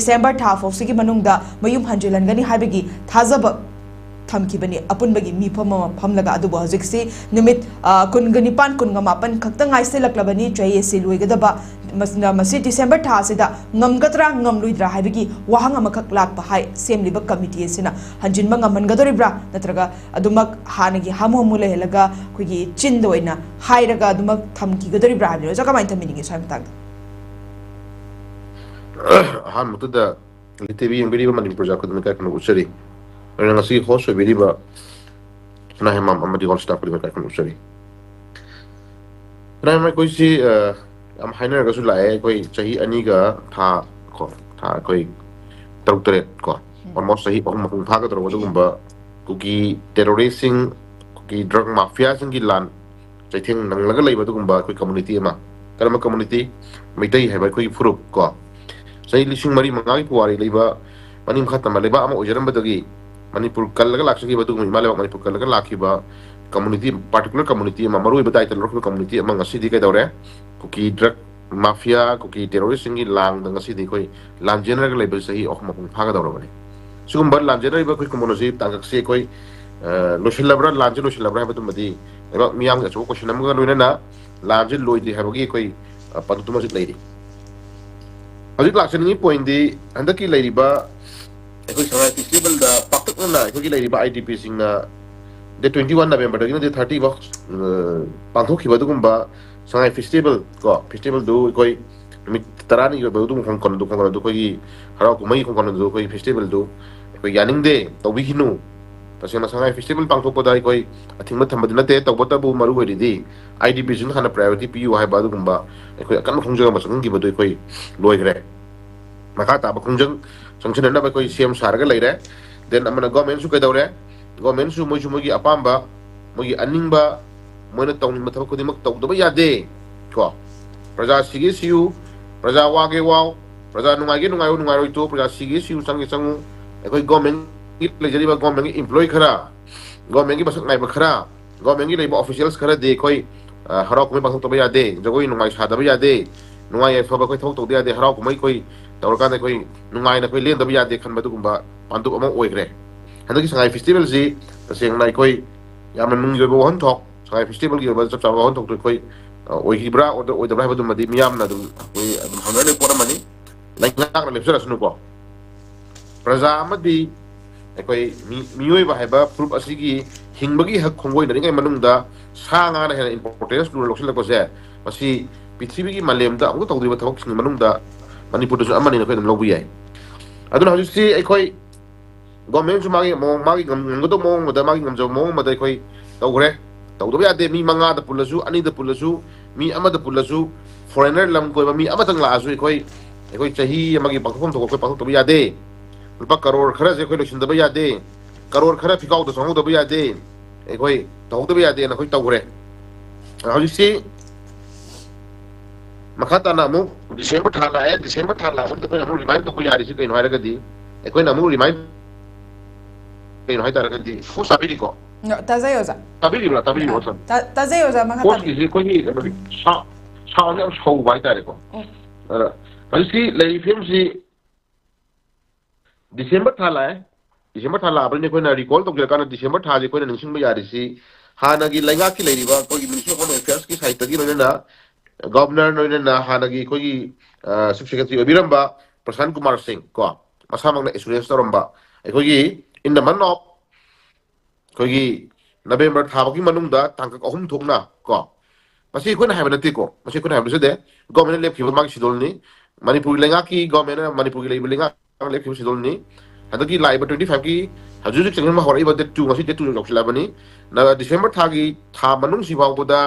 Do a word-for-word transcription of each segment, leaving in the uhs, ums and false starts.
December ꯊꯥ ꯐꯥꯎꯁꯤꯒꯤ ꯃꯅꯨꯡꯗ ꯃꯌꯨꯝ ꯍꯟꯖꯤꯜꯍꯟꯒꯅꯤ ꯍꯥꯏꯕꯒꯤ ꯊꯥꯖꯕ ꯊꯝꯈꯤꯕꯅꯤ꯫ ꯑꯄꯨꯟꯕꯒꯤ ꯃꯤꯐꯝ ꯑꯃ ꯐꯝꯂꯒ, ꯑꯗꯨꯕꯨ ꯍꯧꯖꯤꯛꯁꯤ ꯅꯨꯃꯤꯠ, ꯑ, ꯀꯨꯟꯒ ꯅꯤꯄꯥꯟ, ꯀꯨꯟꯒ ꯃꯥꯄꯟ ꯈꯛꯇ ꯉꯥꯏꯁꯤꯜꯂꯛꯂꯕꯅꯤ ꯆꯍꯤ ꯑꯁꯤ ꯂꯣꯏꯒꯗꯕ꯫ ꯃꯁꯤꯅ, ꯃꯁꯤ ꯗꯤꯁꯦꯝꯕꯔ ꯊꯥ ꯑꯁꯤꯗ ꯉꯝꯒꯗ꯭ꯔꯥ ꯉꯝꯂꯣꯏꯗ꯭ꯔꯥ ꯍꯥꯏꯕꯒꯤ ꯋꯥꯍꯪ ꯑꯃꯈꯛ ꯂꯥꯛꯄ ꯍꯥꯏ, ꯁꯦꯝꯂꯤꯕ ꯀꯃꯤꯇꯤ ꯑꯁꯤꯅ ꯍꯟꯖꯤꯟꯕ ꯉꯝꯍꯟꯒꯗꯧꯔꯤꯕ꯭ꯔꯥ, ꯅꯠꯇ꯭ꯔꯒ ꯑꯗꯨꯃꯛ ꯍꯥꯟꯅꯒꯤ ꯍꯥꯃꯨ ꯍꯥꯃꯨ ꯂꯩꯍꯜꯂꯒ ꯑꯩꯈꯣꯏꯒꯤ ꯆꯤꯟꯗ ꯑꯣꯏꯅ ꯍꯥꯏꯔꯒ ꯑꯗꯨꯃꯛ ꯊꯝꯈꯤꯒꯗꯧꯔꯤꯕ꯭ꯔꯥ ꯍꯥꯏꯕꯅꯤ꯫ ꯑꯣꯖꯥ, ꯀꯃꯥꯏꯅ ꯊꯝꯕꯤꯅꯤꯡꯉꯤ ꯁ꯭ꯋꯥꯏ ꯃꯇꯥꯡꯗ? ꯑꯍꯥꯟꯕꯗꯨꯗ ꯂꯤꯇꯦꯕꯤ ꯌꯦꯡꯕꯤꯔꯤꯕ ꯃꯅꯤꯄꯨꯔ ꯄ꯭ꯔꯖꯥ ꯈꯨꯗꯤꯡꯃꯛ ꯏꯀꯥꯏ ꯈꯨꯝꯅꯕ ꯎꯠꯆꯔꯤ꯫ ꯑꯗꯨꯅ ꯉꯁꯤ host ꯑꯣꯏꯕꯤꯔꯤꯕ ꯁꯅꯥꯍꯦꯝꯕꯝ ꯑꯃꯗꯤ all staff ꯈꯨꯗꯤꯡꯃꯛ ꯏꯀꯥꯏ ꯈꯨꯝꯅꯕ ꯎꯠꯆꯔꯤ꯫ ꯁꯅꯥꯍꯦꯝꯕꯝ, ꯑꯩꯈꯣꯏꯁꯤ, ꯑ, ꯌꯥꯝ ꯍꯥꯏꯅꯔꯒꯁꯨ ꯂꯥꯛꯑꯦ, ꯑꯩꯈꯣꯏ ꯆꯍꯤ ꯑꯅꯤꯒ ꯊꯥ ꯀꯣ, ꯊꯥ ꯑꯩꯈꯣꯏ ꯇꯔꯨꯛ ꯇꯔꯦꯠ ꯀꯣ, ꯎꯝ꯫ Almost ꯆꯍꯤ ꯑꯍꯨꯝ ꯃꯄꯨꯡ ꯐꯥꯒꯗꯧꯔꯕ ꯑꯗꯨꯒꯨꯝꯕ ꯀꯨꯀꯤ terroristꯁꯤꯡ, ꯀꯨꯀꯤ drug mafiaꯁꯤꯡꯒꯤ ꯂꯥꯟ ꯆꯩꯊꯦꯡ ꯅꯪꯂꯒ ꯂꯩꯕ ꯑꯗꯨꯒꯨꯝꯕ ꯑꯩꯈꯣꯏ community ꯑꯃ꯫ ꯀꯔꯝꯕ community? ꯃꯩꯇꯩ ꯍꯥꯏꯕ ꯑꯩꯈꯣꯏꯒꯤ ꯐꯨꯔꯨꯞ ꯀꯣ꯫ ꯆꯍꯤ ꯂꯤꯁꯤꯡ ꯃꯔꯤ ꯃꯉꯥꯒꯤ ꯄꯨꯋꯥꯔꯤ ꯂꯩꯕ, ꯃꯅꯤꯡ ꯃꯈꯥ ꯇꯝꯕ ꯂꯩꯕꯥꯛ ꯑꯃ ꯑꯣꯏꯖꯔꯝꯕꯗꯒꯤ ꯃꯅꯤꯄꯨꯔ ꯀꯜꯂꯒ ꯂꯥꯛꯆꯈꯤꯕ ꯑꯗꯨꯒꯨꯝꯕ, ꯏꯃꯥ ꯂꯩꯕꯥꯛ ꯃꯅꯤꯄꯨꯔ ꯀꯜꯂꯒ ꯂꯥꯛꯈꯤꯕ community, particular community ꯑꯃ, ꯃꯔꯨꯑꯣꯏꯕ ꯗꯥꯏꯇ ꯂꯧꯔꯛꯈꯤꯕ community ꯑꯃ ꯉꯁꯤꯗꯤ ꯀꯩꯗꯧꯔꯦ? ꯀꯨꯀꯤ drug mafia, ꯀꯨꯀꯤ terroristꯁꯤꯡꯒꯤ ꯂꯥꯡꯗ ꯉꯁꯤꯗꯤ ꯑꯩꯈꯣꯏ ꯂꯥꯟꯖꯦꯟꯅꯔꯒ ꯂꯩꯕ ꯆꯍꯤ ꯑꯍꯨꯝ ꯃꯄꯨꯡ ꯐꯥꯒꯗꯧꯔꯕꯅꯤ꯫ ꯁꯤꯒꯨꯝꯕ ꯂꯥꯟꯖꯦꯟꯅꯔꯤꯕ ꯑꯩꯈꯣꯏ ꯀꯣꯃꯣꯅꯣꯁꯤ ꯇꯥꯡꯀꯛꯁꯤ ꯑꯩꯈꯣꯏ, ꯑ, ꯂꯣꯏꯁꯤꯜꯂꯕ꯭ꯔꯥ, ꯂꯥꯟꯁꯤ ꯂꯣꯏꯁꯤꯜꯂꯕ꯭ꯔꯥ ꯍꯥꯏꯕꯗꯨꯃꯗꯤ ꯂꯩꯕꯥꯛ ꯃꯤꯌꯥꯝꯒꯤ ꯑꯆꯧꯕ question ꯑꯃꯒ ꯂꯣꯏꯅꯅ ꯂꯥꯟꯁꯤ ꯂꯣꯏꯗ꯭ꯔꯤ ꯍꯥꯏꯕꯒꯤ ꯑꯩꯈꯣꯏ, ꯑ, ꯄꯟꯗꯨꯃ ꯍꯧꯖꯤꯛ ꯂꯩꯔꯤ꯫ ꯍꯧꯖꯤꯛ ꯂꯥꯛꯆꯅꯤꯡꯉꯤ pointꯗꯤ ꯍꯟꯗꯛꯀꯤ ꯂꯩꯔꯤꯕ ꯑꯩꯈꯣꯏ ꯁꯉꯥꯏ festivalꯗ ꯄꯥꯛꯇꯛꯅꯅ ꯑꯩꯈꯣꯏꯒꯤ ꯂꯩꯔꯤꯕ IDPꯁꯤꯡꯅ date twenty one Novemberꯗꯒꯤꯅ date thirty ꯐꯥꯎ, ꯑ, ꯄꯥꯡꯊꯣꯛꯈꯤꯕ ꯑꯗꯨꯒꯨꯝꯕ ꯁꯉꯥꯏ festival ꯀꯣ, festivalꯗꯨ ꯑꯩꯈꯣꯏ ꯅꯨꯃꯤꯠ ꯇꯔꯥꯅꯤ ꯑꯣꯏꯕ ꯑꯗꯨꯝ ꯈꯣꯡꯀꯟꯗꯨ, ꯈꯣꯡꯀꯟꯗꯨ ꯑꯩꯈꯣꯏꯒꯤ ꯍꯔꯥꯎ ꯀꯨꯝꯍꯩꯒꯤ ꯈꯣꯡꯀꯟꯗꯨ ꯑꯩꯈꯣꯏꯒꯤ festivalꯗꯨ ꯑꯩꯈꯣꯏ ꯌꯥꯅꯤꯡꯗꯦ, ꯇꯧꯕꯤꯈꯤꯅꯨ꯫ ꯇꯁꯦꯡꯅ ꯁꯉꯥꯏ festival ꯄꯥꯡꯊꯣꯛꯄꯗ ꯑꯩꯈꯣꯏ ꯑꯊꯤꯡꯕ ꯊꯝꯕꯗꯤ ꯅꯠꯇꯦ, ꯇꯧꯕꯇꯕꯨ ꯃꯔꯨ ꯑꯣꯏꯔꯤꯗꯤ IDPꯁꯤꯡꯗ ꯍꯥꯟꯅ priority ꯄꯤꯌꯨ ꯍꯥꯏꯕ ꯑꯗꯨꯒꯨꯝꯕ ꯑꯩꯈꯣꯏ ꯑꯀꯟꯕ ꯈꯣꯡꯖꯪ ꯑꯃ ꯆꯪꯍꯟꯈꯤꯕꯗꯨ ꯑꯩꯈꯣꯏ ꯂꯣꯏꯈ꯭ꯔꯦ꯫ ꯃꯈꯥ ꯇꯥꯕ ꯈꯣꯡꯖꯪ ꯆꯪꯁꯤꯟꯅꯅꯕ ꯑꯩꯈꯣꯏ ꯁꯦꯝ ꯁꯥꯔꯒ ꯂꯩꯔꯦ꯫ Then ꯑꯃꯅ governmentꯁꯨ ꯀꯩꯗꯧꯔꯦ? Governmentꯁꯨ ꯃꯣꯏꯁꯨ ꯃꯣꯏꯒꯤ ꯑꯄꯥꯝꯕ, ꯃꯣꯏꯒꯤ ꯑꯅꯤꯡꯕ, ꯃꯣꯏꯅ ꯇꯧꯅꯤꯡꯕ ꯊꯕꯛ ꯈꯨꯗꯤꯡꯃꯛ ꯇꯧꯗꯕ ꯌꯥꯗꯦ ꯀꯣ꯫ ꯄ꯭ꯔꯖꯥ ꯁꯤꯒꯦ ꯁꯤꯌꯨ, ꯄ꯭ꯔꯖꯥ ꯋꯥꯒꯦ ꯋꯥꯎ, ꯄ꯭ꯔꯖꯥ ꯅꯨꯡꯉꯥꯏꯒꯦ ꯅꯨꯡꯉꯥꯏꯌꯨ, ꯅꯨꯡꯉꯥꯏꯔꯣꯏ ꯇꯣꯛꯎ, ꯄ꯭ꯔꯖꯥ ꯁꯤꯒꯦ ꯁꯤꯌꯨ, ꯆꯪꯒꯦ ꯆꯪꯉꯨ꯫ ꯑꯩꯈꯣꯏ governmentꯒꯤ ꯂꯩꯖꯔꯤꯕ governmentꯒꯤ employee ꯈꯔ, governmentꯒꯤ ꯃꯁꯛ ꯅꯥꯏꯕ ꯈꯔ, governmentꯒꯤ ꯂꯩꯕ officials ꯈꯔꯗꯤ ꯑꯩꯈꯣꯏ, ꯑ, ꯍꯔꯥꯎ ꯀꯨꯝꯍꯩ ꯄꯥꯡꯊꯣꯛꯇꯕ ꯌꯥꯗꯦ, ꯖꯒꯣꯏ ꯅꯨꯡꯉꯥꯏ ꯁꯥꯗꯕ ꯌꯥꯗꯦ, ꯅꯨꯡꯉꯥꯏ ꯌꯥꯏꯐꯕ ꯑꯩꯈꯣꯏ ꯊꯕꯛ ꯇꯧꯗ ꯌꯥꯗꯦ, ꯍꯔꯥꯎ ꯀꯨꯝꯍꯩ ꯑꯩꯈꯣꯏ, ꯇꯧꯔꯀꯥꯟꯗ ꯑꯩꯈꯣꯏ ꯅꯨꯡꯉꯥꯏꯅ ꯑꯩꯈꯣꯏ ꯂꯦꯟꯗꯕ ꯌꯥꯗꯦ ꯈꯟꯕ ꯑꯗꯨꯒꯨꯝꯕ ꯄꯥꯟꯗꯨꯞ ꯑꯃ ꯑꯣꯏꯈ꯭ꯔꯦ꯫ ꯍꯟꯗꯛꯀꯤ ꯁꯉꯥꯏ ꯐꯦꯁꯇꯤꯚꯦꯜꯁꯤ ꯇꯁꯦꯡꯅ ꯑꯩꯈꯣꯏ ꯌꯥꯝꯅ ꯅꯨꯡꯒꯤ ꯑꯣꯏꯕ ꯋꯥꯍꯟꯊꯣꯛ, ꯁꯉꯥꯏ ꯐꯦꯁꯇꯤꯚꯦꯜꯒꯤ ꯑꯣꯏꯕ ꯆꯞ ꯆꯥꯕ ꯋꯥꯍꯟꯊꯣꯛꯇꯣ ꯑꯩꯈꯣꯏ ꯑ, ꯑꯣꯏꯈꯤꯕ꯭ꯔꯥ ꯑꯣꯏꯗ-, ꯑꯣꯏꯗꯕ꯭ꯔꯥ ꯍꯥꯏꯕꯗꯨꯃꯗꯤ ꯃꯤꯌꯥꯝꯅ ꯑꯗꯨꯝ ꯑꯩꯈꯣꯏ ꯑꯗꯨꯝ ꯍꯪꯅꯔꯤꯕ ꯄꯣꯠ ꯑꯃꯅꯤ꯫ ꯂꯩꯉꯥꯛꯅ ꯂꯦꯞꯆꯔꯁꯅꯨꯀꯣ꯫ ꯄ꯭ꯔꯖꯥ ꯑꯃꯗꯤ ꯑꯩꯈꯣꯏ ꯃꯤ-, ꯃꯤꯑꯣꯏꯕ ꯍꯥꯏꯕ ꯐꯨꯔꯨꯞ ꯑꯁꯤꯒꯤ ꯍꯤꯡꯕꯒꯤ ꯍꯛ ꯈꯣꯡꯒꯣꯏꯅꯔꯤꯉꯩ ꯃꯅꯨꯡꯗ ꯁꯥ ꯉꯥꯅ ꯍꯦꯟꯅ ꯏꯝꯄꯣꯔꯇꯦꯟꯁ ꯂꯨꯅ ꯂꯧꯁꯤꯜꯂꯛꯄꯁꯦ, ꯃꯁꯤ ꯄ꯭ꯔꯤꯊꯤꯕꯤꯒꯤ ꯃꯥꯂꯦꯝꯗ ꯑꯃꯨꯛꯇ ꯇꯧꯗ꯭ꯔꯤꯕ ꯊꯕꯛꯁꯤꯡꯒꯤ ꯃꯅꯨꯡꯗ ꯃꯅꯤꯄꯨꯔꯗꯁꯨ ꯑꯃꯅꯤꯅ ꯑꯩꯈꯣꯏ ꯑꯗꯨꯝ ꯂꯧꯕ ꯌꯥꯏ꯫ ꯑꯗꯨꯅ ꯍꯧꯖꯤꯛꯁꯤ ꯑꯩꯈꯣꯏ ꯒꯣꯔꯃꯦꯟꯁꯨ ꯃꯥꯒꯤ ꯃꯑꯣꯡ, ꯃꯥꯒꯤ ꯉꯝ-, ꯉꯝꯒꯗꯧꯕ ꯃꯑꯣꯡ ꯑꯃꯗ, ꯃꯥꯒꯤ ꯉꯝꯖꯕ ꯃꯑꯣꯡ ꯑꯃꯗ ꯑꯩꯈꯣꯏ ꯇꯧꯈ꯭ꯔꯦ꯫ ꯇꯧꯗꯕ ꯌꯥꯗꯦ꯫ ꯃꯤ ꯃꯉꯥꯗ ꯄꯨꯜꯂꯁꯨ, ꯑꯅꯤꯗ ꯄꯨꯜꯂꯁꯨ, ꯃꯤ ꯑꯃꯗ ꯄꯨꯜꯂꯁꯨ, ꯐꯣꯔꯦꯅꯔ ꯂꯝ ꯀꯣꯏꯕ ꯃꯤ ꯑꯃꯇꯪ ꯂꯥꯛꯑꯁꯨ ꯑꯩꯈꯣꯏ, ꯑꯩꯈꯣꯏ ꯆꯍꯤ ꯑꯃꯒꯤ ꯄꯥꯡꯊꯣꯛꯐꯝ ꯊꯣꯛꯄ ꯑꯩꯈꯣꯏ ꯄꯥꯡꯊꯣꯛꯇꯕ ꯌꯥꯗꯦ꯫ ꯂꯨꯄꯥ ꯀꯔꯣꯔ ꯈꯔꯁꯦ ꯑꯩꯈꯣꯏ ꯂꯣꯏꯁꯤꯟꯗꯕ ꯌꯥꯗꯦ꯫ ꯀꯔꯣꯔ ꯈꯔ ꯐꯤꯀꯥꯎꯗ ꯆꯪꯍꯧꯗꯕ ꯌꯥꯗꯦ꯫ ꯑꯩꯈꯣꯏ ꯇꯧꯍꯧꯗꯕ ꯌꯥꯗꯦꯅ ꯑꯩꯈꯣꯏ ꯇꯧꯈ꯭ꯔꯦ꯫ ꯍꯧꯖꯤꯛꯁꯤ ꯃꯈꯥ ꯇꯥꯅ ꯑꯃꯨꯛ ꯗꯤꯁꯦꯝꯕꯔ ꯊꯥ ꯂꯥꯛꯑꯦ꯫ ꯗꯤꯁꯦꯝꯕꯔ ꯊꯥ ꯂꯥꯛꯄꯗ ꯑꯩꯈꯣꯏꯅ ꯑꯃꯨꯛ ꯔꯤꯃꯥꯏꯟ ꯇꯧꯕ ꯌꯥꯔꯤꯁꯤ ꯀꯩꯅꯣ ꯍꯥꯏꯔꯒꯗꯤ, ꯑꯩꯈꯣꯏꯅ ꯑꯃꯨꯛ ꯔꯤꯃꯥꯏꯟ ꯀꯩꯅꯣ ꯍꯥꯏꯇꯥꯔꯒꯗꯤ, ꯐꯣꯔꯁ ꯇꯥꯕꯤꯔꯤꯀꯣ? ꯅꯣ, ꯇꯥꯖꯩ ꯑꯣꯖꯥ꯫ ꯇꯥꯕꯤꯔꯤꯕ꯭ꯔꯥ? ꯇꯥꯕꯤꯔꯤꯕ꯭ꯔꯥ, ꯑꯥ, ꯑꯣꯖꯥ? ꯇꯥ-, ꯇꯥꯖꯩ ꯑꯣꯖꯥ, ꯃꯈꯥ ꯇꯥꯕꯤꯌꯨ꯫ ꯐꯣꯔꯁꯀꯤꯁꯤ ꯑꯩꯈꯣꯏꯒꯤ ꯀꯩꯅꯣ, ꯁꯥ-, ꯁꯥꯎꯟꯁꯦ ꯌꯥꯝ ꯁꯧꯕ ꯍꯥꯏꯇꯥꯔꯦꯀꯣ꯫ ꯑꯣ꯫ ꯑꯗ ꯍꯧꯖꯤꯛꯁꯤ ꯂꯩꯔꯤꯕ ꯐꯤꯕꯝꯁꯤ ꯗꯤꯁꯦꯝꯕꯔ ꯊꯥ ꯂꯥꯛꯑꯦ꯫ ꯗꯤꯁꯦꯝꯕꯔ ꯊꯥ ꯂꯥꯛꯑꯕꯅꯤꯅ ꯑꯩꯈꯣꯏꯅ ꯔꯤꯀꯣꯜ ꯇꯧꯖꯔꯀꯥꯟꯗ ꯗꯤꯁꯦꯝꯕꯔ ꯊꯥꯁꯦ ꯑꯩꯈꯣꯏꯅ ꯅꯤꯡꯁꯤꯡꯕ ꯌꯥꯔꯤꯁꯤ ꯍꯥꯟꯅꯒꯤ ꯂꯩꯉꯥꯛꯀꯤ ꯂꯩꯔꯤꯕ ꯑꯩꯈꯣꯏꯒꯤ Ministry of Home Affairsꯀꯤ ꯁꯥꯏꯠꯇꯒꯤ ꯂꯣꯏꯅꯅ ꯒꯚꯔꯅꯔ ꯂꯣꯏꯅꯅ ꯍꯥꯟꯅꯒꯤ ꯑꯩꯈꯣꯏꯒꯤ, ꯑ, ꯆꯤꯐ ꯁꯦꯀ꯭ꯔꯦꯇꯔꯤ ꯑꯣꯏꯕꯤꯔꯝꯕ ꯄ꯭ꯔꯁꯥꯟ ꯀꯨꯃꯥꯔ ꯁꯤꯡ ꯀꯣ, ꯃꯁꯥꯃꯛꯅ ꯑꯦꯁꯨꯔꯦꯟꯁ ꯇꯧꯔꯝꯕ, ꯑꯩꯈꯣꯏꯒꯤ in the month of ꯑꯩꯈꯣꯏꯒꯤ ꯅꯕꯦꯝꯕꯔ ꯊꯥ ꯐꯥꯎꯒꯤ ꯃꯅꯨꯡꯗ ꯇꯥꯡꯀꯛ ꯑꯍꯨꯝ ꯊꯣꯛꯅ ꯀꯣ, ꯃꯁꯤ ꯑꯩꯈꯣꯏꯅ ꯍꯥꯏꯕ ꯅꯠꯇꯦꯀꯣ, ꯃꯁꯤ ꯑꯩꯈꯣꯏꯅ ꯍꯥꯏꯕ ꯅꯠꯆꯗꯦ, ꯒꯣꯔꯃꯦꯟꯅ ꯂꯦꯞꯈꯤꯕ ꯃꯥꯒꯤ ꯁꯦꯗꯨꯜꯅꯤ꯫ ꯃꯅꯤꯄꯨꯔꯒꯤ ꯂꯩꯉꯥꯛꯀꯤ ꯒꯣꯔꯃꯦꯟꯅ, ꯃꯅꯤꯄꯨꯔꯒꯤ ꯂꯩꯔꯤꯕ ꯂꯩꯉꯥꯛꯅ ꯂꯦꯞꯈꯤꯕ ꯁꯦꯗꯨꯜꯅꯤ꯫ ꯍꯟꯗꯛꯀꯤ ꯂꯥꯛꯏꯕ twenty fiveꯀꯤ ꯍꯧꯖꯤꯛ ꯍꯧꯖꯤꯛ ꯆꯪꯁꯤꯟꯕ ꯍꯧꯔꯛꯏꯕ date two, ꯉꯁꯤ date two ꯌꯧꯁꯤꯜꯂꯛꯑꯕꯅꯤ꯫ ꯅ-, ꯗꯤꯁꯦꯝꯕꯔ ꯊꯥꯒꯤ ꯊꯥ ꯃꯅꯨꯡꯁꯤ ꯐꯥꯎꯕꯗ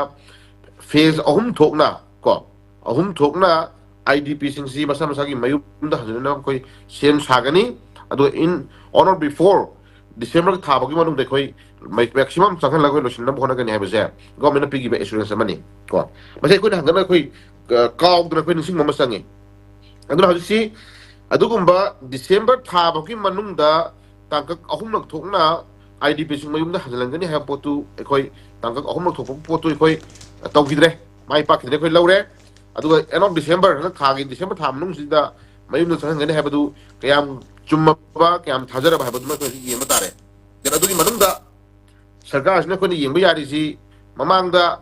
ꯐꯦꯖ ꯑꯍꯨꯝ ꯊꯣꯛꯅ ꯀꯣ, ꯑꯍꯨꯝ ꯊꯣꯛꯅ IDPꯁꯤꯡꯁꯤ ꯃꯁꯥ ꯃꯁꯥꯒꯤ ꯃꯌꯨꯝꯗ ꯍꯟꯖꯤꯟꯅꯕ ꯑꯩꯈꯣꯏ ꯁꯦꯝ ꯁꯥꯒꯅꯤ꯫ ꯑꯗꯨꯒ in on or before December ꯊꯥ ꯐꯥꯎꯒꯤ ꯃꯅꯨꯡꯗ ꯑꯩꯈꯣꯏ ꯃꯦꯛꯁꯤꯃꯝ ꯆꯪꯍꯜꯂꯒ ꯑꯩꯈꯣꯏ ꯂꯣꯏꯁꯤꯟꯅꯕ ꯍꯣꯠꯅꯒꯅꯤ ꯍꯥꯏꯕꯁꯦ ꯒꯣꯔꯃꯦꯟꯅ ꯄꯤꯈꯤꯕ ꯑꯦꯁꯨꯔꯦꯟꯁ ꯑꯃꯅꯤ ꯀꯣ꯫ ꯃꯁꯤ ꯑꯩꯈꯣꯏꯅ ꯍꯟꯒꯠꯅ ꯑꯩꯈꯣꯏ, ꯑ, ꯀꯥꯎꯗꯅ ꯑꯩꯈꯣꯏ ꯅꯤꯡꯁꯤꯡꯕ ꯑꯃ ꯆꯪꯉꯤ꯫ ꯑꯗꯨꯅ ꯍꯧꯖꯤꯛꯁꯤ ꯑꯗꯨꯒꯨꯝꯕ ꯗꯤꯁꯦꯝꯕꯔ ꯊꯥ ꯐꯥꯎꯒꯤ ꯃꯅꯨꯡꯗ ꯇꯥꯡꯀꯛ ꯑꯍꯨꯝꯂꯛ ꯊꯣꯛꯅ IDPꯁꯤꯡ ꯃꯌꯨꯝꯗ ꯍꯟꯖꯤꯜꯍꯟꯒꯅꯤ ꯍꯥꯏꯕ ꯄꯣꯠꯇꯨ ꯑꯩꯈꯣꯏ ꯇꯥꯡꯀꯛ ꯑꯍꯨꯝꯂꯛ ꯊꯣꯛꯄ ꯄꯣꯠꯇꯨ ꯑꯩꯈꯣꯏ ꯇꯧꯈꯤꯗ꯭ꯔꯦ, ꯃꯥꯏ ꯄꯥꯛꯈꯤꯗ꯭ꯔꯦ, ꯑꯩꯈꯣꯏ ꯂꯧꯔꯦ꯫ ꯑꯗꯨꯒ end of December, ꯍꯟꯗꯛ ꯊꯥꯒꯤ ꯗꯤꯁꯦꯝꯕꯔ ꯊꯥ ꯃꯅꯨꯡꯁꯤꯗ ꯃꯌꯨꯝꯗ ꯆꯪꯍꯟꯒꯅꯤ ꯍꯥꯏꯕꯗꯨ ꯀꯌꯥꯝ ꯆꯨꯝꯃꯕ, ꯀꯌꯥꯝ ꯊꯥꯖꯔꯕ ꯍꯥꯏꯕꯗꯨꯃ ꯑꯩꯈꯣꯏ ꯍꯧꯖꯤꯛ ꯌꯦꯡꯕ ꯇꯥꯔꯦ꯫ ꯑꯗꯨꯒꯤ ꯃꯅꯨꯡꯗ ꯁꯔꯀꯥꯔꯁꯤꯅ ꯑꯩꯈꯣꯏꯅ ꯌꯦꯡꯕ ꯌꯥꯔꯤꯁꯤ, ꯃꯃꯥꯡꯗ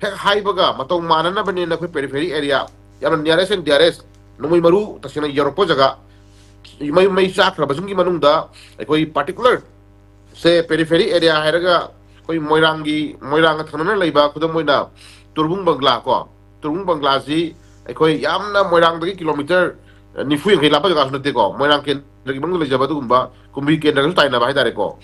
ꯍꯦꯛ ꯍꯥꯏꯕꯒ ꯃꯇꯧ ꯃꯥꯟꯅꯅꯕꯅꯦꯅ ꯑꯩꯈꯣꯏ periphery area, ꯌꯥꯝꯅ nearest and dearest, ꯅꯣꯡꯃꯩ ꯃꯔꯨ ꯇꯁꯦꯡꯅ ꯌꯧꯔꯛꯄ ꯖꯒꯥ, ꯃꯩ, ꯃꯩ ꯆꯥꯛꯈ꯭ꯔꯕꯁꯤꯡꯒꯤ ꯃꯅꯨꯡꯗ ꯑꯩꯈꯣꯏ particular ꯁꯦ periphery area ꯍꯥꯏꯔꯒ ꯑꯩꯈꯣꯏ ꯃꯣꯏꯔꯥꯡꯒꯤ, ꯃꯣꯏꯔꯥꯡꯒ ꯊꯪꯅꯅ ꯂꯩꯕ, ꯈꯨꯗꯝ ꯑꯣꯏꯅ ꯇꯨꯔꯕꯨꯡ ꯕꯪꯒ꯭ꯂꯥ ꯀꯣ, ꯇꯨꯔꯕꯨꯡ ꯕꯪꯒ꯭ꯂꯥꯁꯤ ꯑꯩꯈꯣꯏ ꯌꯥꯝꯅ ꯃꯣꯏꯔꯥꯡꯗꯒꯤ ꯀꯤꯂꯣꯃꯤꯇꯔ ꯅꯤꯐꯨ ꯌꯥꯡꯈꯩ ꯂꯥꯞꯄ ꯖꯒꯥꯁꯨ ꯅꯠꯇꯦꯀꯣ, ꯃꯣꯏꯔꯥꯡ ꯀꯦꯟꯗ꯭ꯔꯒꯤ ꯃꯅꯨꯡꯗ ꯂꯩꯖꯕ ꯑꯗꯨꯒꯨꯝꯕ ꯀꯨꯝꯕꯤ ꯀꯦꯟꯗ꯭ꯔꯒꯁꯨ ꯇꯥꯏꯅꯕ ꯍꯥꯏꯇꯥꯔꯦꯀꯣ꯫